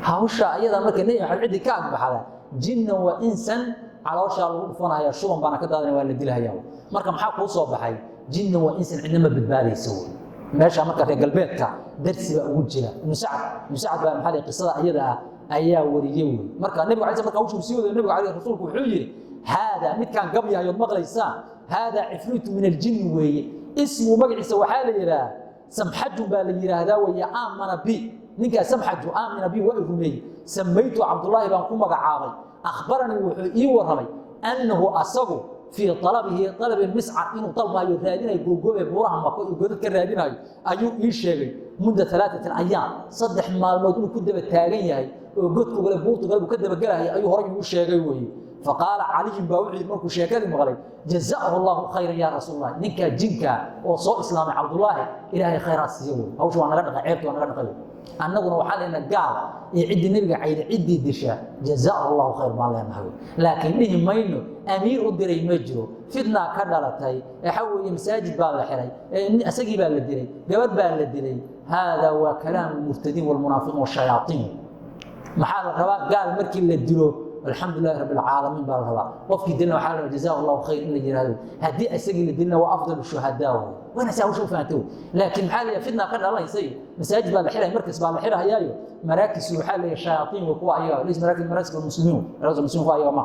hawsha ayada. Marka Nebi Maxamed ciddii ka agbaxda, jinnan wa insan, calooshaa lagu dhufanaya, shuban baana ka daadanaya, waa la dilahaya. Marka maxaa kuu soo baxay? Jinnan wa insan, cidna ma badbaadayso wey meesha. Marka reer galbeedka darsi baa ugu jira. Ibnu Sacad baa, maxaa qisada iyada ah ayaa wariyey wey. Marka Nebiga alay marka hawsha uu sii wadayo, Nebiga alay rasuulku wuxuu yidhi: haadaa midkaan gabyahayood maqlaysaan, haadaa cifriitu min aljinni weeye. Ismu, magaciisa waxaa la yidhaha Samxajun baa la yidhaahdaa weeye. Aamana bi, ninkaa Samxaju, aamina bi, waa i rumeeyey. Samaytu Cabdullaahi baan ku magacaabay. Akhbaranii, wuxuu ii warramay, annahu asagu fii alabihi alabi miscar, inuu dalbahayo, raadinayo, googoobe buuraha Mako iyo godad ka raadinayo ayuu ii sheegay. Munda 3 ayaam, 3 maalmood inuu ku daba taagan yahay oo godku gale, buurtu gale buu ka dabagelahay ayuu horay igu sheegay weeye. Faqaala Caliyun baa wuxuu yidhi markuu sheekadii maqlay: jazaahu Allahu khayran yaa Rasuul Allah. Ninkaa jinkaa oo soo islaamay, Cabdullaahi, Ilaahay khayraad siiyo wey. Hawsha waa naga dhaqay, ceebta waa naga dhaqay. Annaguna waxaa leenahay gaal iyo ciddii nebiga cayda, ciddii disha, jazaahu Allahu khayr baan leenahay, laakiin dhihi mayno amiir u diray ma jiro, fitnaa ka dhalatay, waxaa weeye masaajid baa la xiray, isagii baa la dilay, gabadh baa la dilay. Haadaa waa kalaamu murtadiin walmunaafiqiin washayaaiin. Maxaa la rabaa? Gaal markii la dilo, alxamdu lilahi rabbi alcaalamiin baa la rabaa. Qofkii dilna waxaa la rabaa jazaahu Allahu khayr in la yihahdo. Haddii isagii la dilna, waa afdal shuhadaa wey. Waana saa hawsha u fahantay wey. Laakiin maxaa la yidhaha, fitna ka dhalanaysa iyo masaajid baa la xiraya, markas baa la xirahayaayo, maraakis waxaa la yidhaha shayaaiin wey kuwa ayaga, lays maraakis, maraakis muslimiin, maraakis muslimiin kuwa ayaga ma.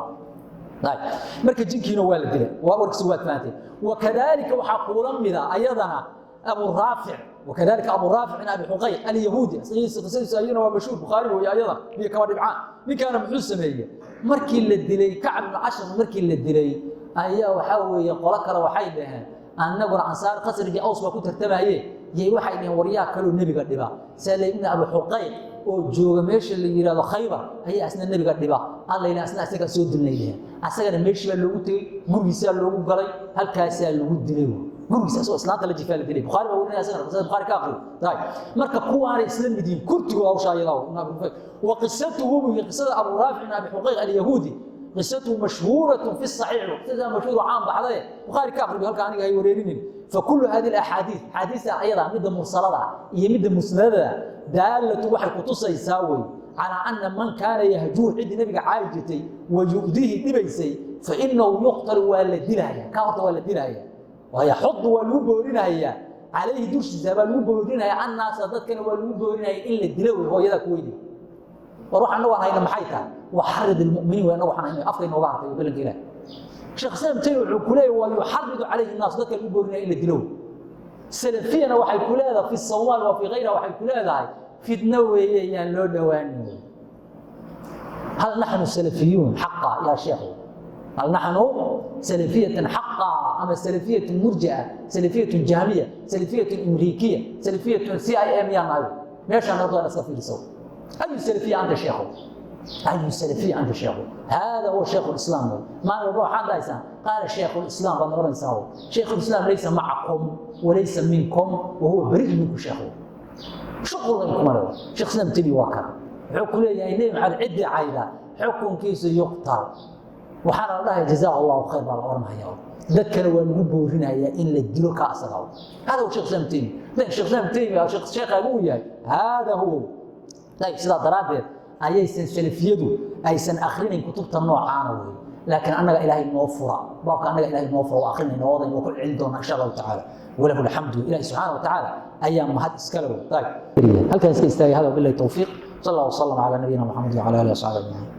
Marka jinkiina waa la dilay, waa warkiisa waad fahantay. Wakadalika waxaa kuula mida ayadana Abu Raafic, wakadalika Abu Raafic bin Abi Xuqayq Alyahuudi. Qisadiisu ayadana waa mashhuur, Bukhaari weeye ayada, biyo kama dhibcaan. Ninkaana muxuu sameeyey markii la dilay Kacb ibnu Ashraf? Markii la dilay ayaa waxaa weeye qolo kale waxay dhaheen, annaguna Ansaar, Khasriji, Aws baa ku tartamaye, yay waxay dhaheen waryaa kaloo nebiga dhiba sale ibn Abi Xuqayq oo jooga meesha la yidhahdo Khaybar ayaa asna nebiga dhiba alla yidhaha, asna asagaa soo dilnay dhaheen. Asagana meeshii baa loogu tegey, gurigiisaa loogu galay, halkaasaa lagu dilay. Gurigiisa asagoo islaanta la jifaa la dilay. Bukhaari baa warinaya asagana, qisada Bukhaari ka aqriyo. Ayib, marka kuwaanay isla mid yihiin kurtigooda hawsha ayadaa. Ibn Abi Xuqayq wa qisatuhu buu yihi, qisada Abu Raafic ibn Abi Xuqayq Alyahuudi, qisatuhu mashhuuratu fi saxiix, qisada mashhuur caan baxdaye, Bukhaari ka aqriyo, halka aniga hay wareerinin. Fakulu hadihi alaxaadiis, axaadiista ayada, midda mursalada iyo midda musnadada, daalatu, waxay kutusaysaa wey, calaa ana man kaana yahjuur, ciddii nabiga caayi jirtay, wa yu'dihi, dhibaysay, fainahu yuqtalu, waa la dilaya. Ka horta waa la dilaya, wayaxudu, waa lagu boorinayaa, calayhi, dushiisa baa lagu boorinaya, annaasa, dadkana waa lagu boorinaya in la dilo wey. Hooyadaa ku weydi, war waxaan anagu aan hayna maxay tahay? Waxarid ilmuminiin wey. Anagu waxaan hayna afka inooga hartay balanka Ilaah. Sheekh Islaam Taymi wuxuu ku leeyahy waa yuxaridu calayhi nnaas, dadka lagu boorinaya in la dilo. Salafiyana waxay ku leedahay fi Soomaal wa fi kayriha, waxay ku leedahay fitno weeye, yaan loo dhowaanin wey. Hal naxnu salafiyuun xaqa yaa sheekh? Hal naxnu salafiyatan xaqa ama salafiyatun murji'a, salafiyatun jahmiya, salafiyatun imriikiya, salafiyatun CIA miyaan nahay? Meeshaan horta waa iska fiiriso. Ayu salafiya anta sheekhu? Ayu salafiya anta sheekhu? Hada huwa shaykhu lislaam wey. Maalin walba waxaad dhahaysaa qaala shaykhu lislaam baad noqonaysaa. Shaykhu lislaam laysa macakum walaysa minkum wa huwa bari'un minkum. Sheekhu shuqul kuma leh. Sheekh Islaam Temi waa kan wuxuu ku leeyahay Nebi Maxamed ciddii cayda xukunkiisu yuqtal, waxaana la dhahaya jazaahu Allahu khayr baa la oranaya, dadkana waa lagu boorinayaa in la dilo ka asaga. Hada huwa Sheekh Islaam Temi. Sheekh Islaam Temi sheekhaagu uu yahay, hada huwa. Ayib, sidaa daraaddeed ayaysan salafiyadu aysan akhrinayn kutubta noocaana wey. Laakiin annaga Ilaahay noo fura baabka, annaga Ilahay noo fura waa akrinayna, wadayna waa ku celin doonaa insha Allahu tacaala. Walahu alxamdu, Ilahi subxaana wa tacaala ayaa mahad iskale wey. Ayib, halkaan iska istaagay. Hada billahi tawfiiq, sal Allah wasalam calaa nabiyina Maxamed wacala alihi wasaxbi ajmaciin.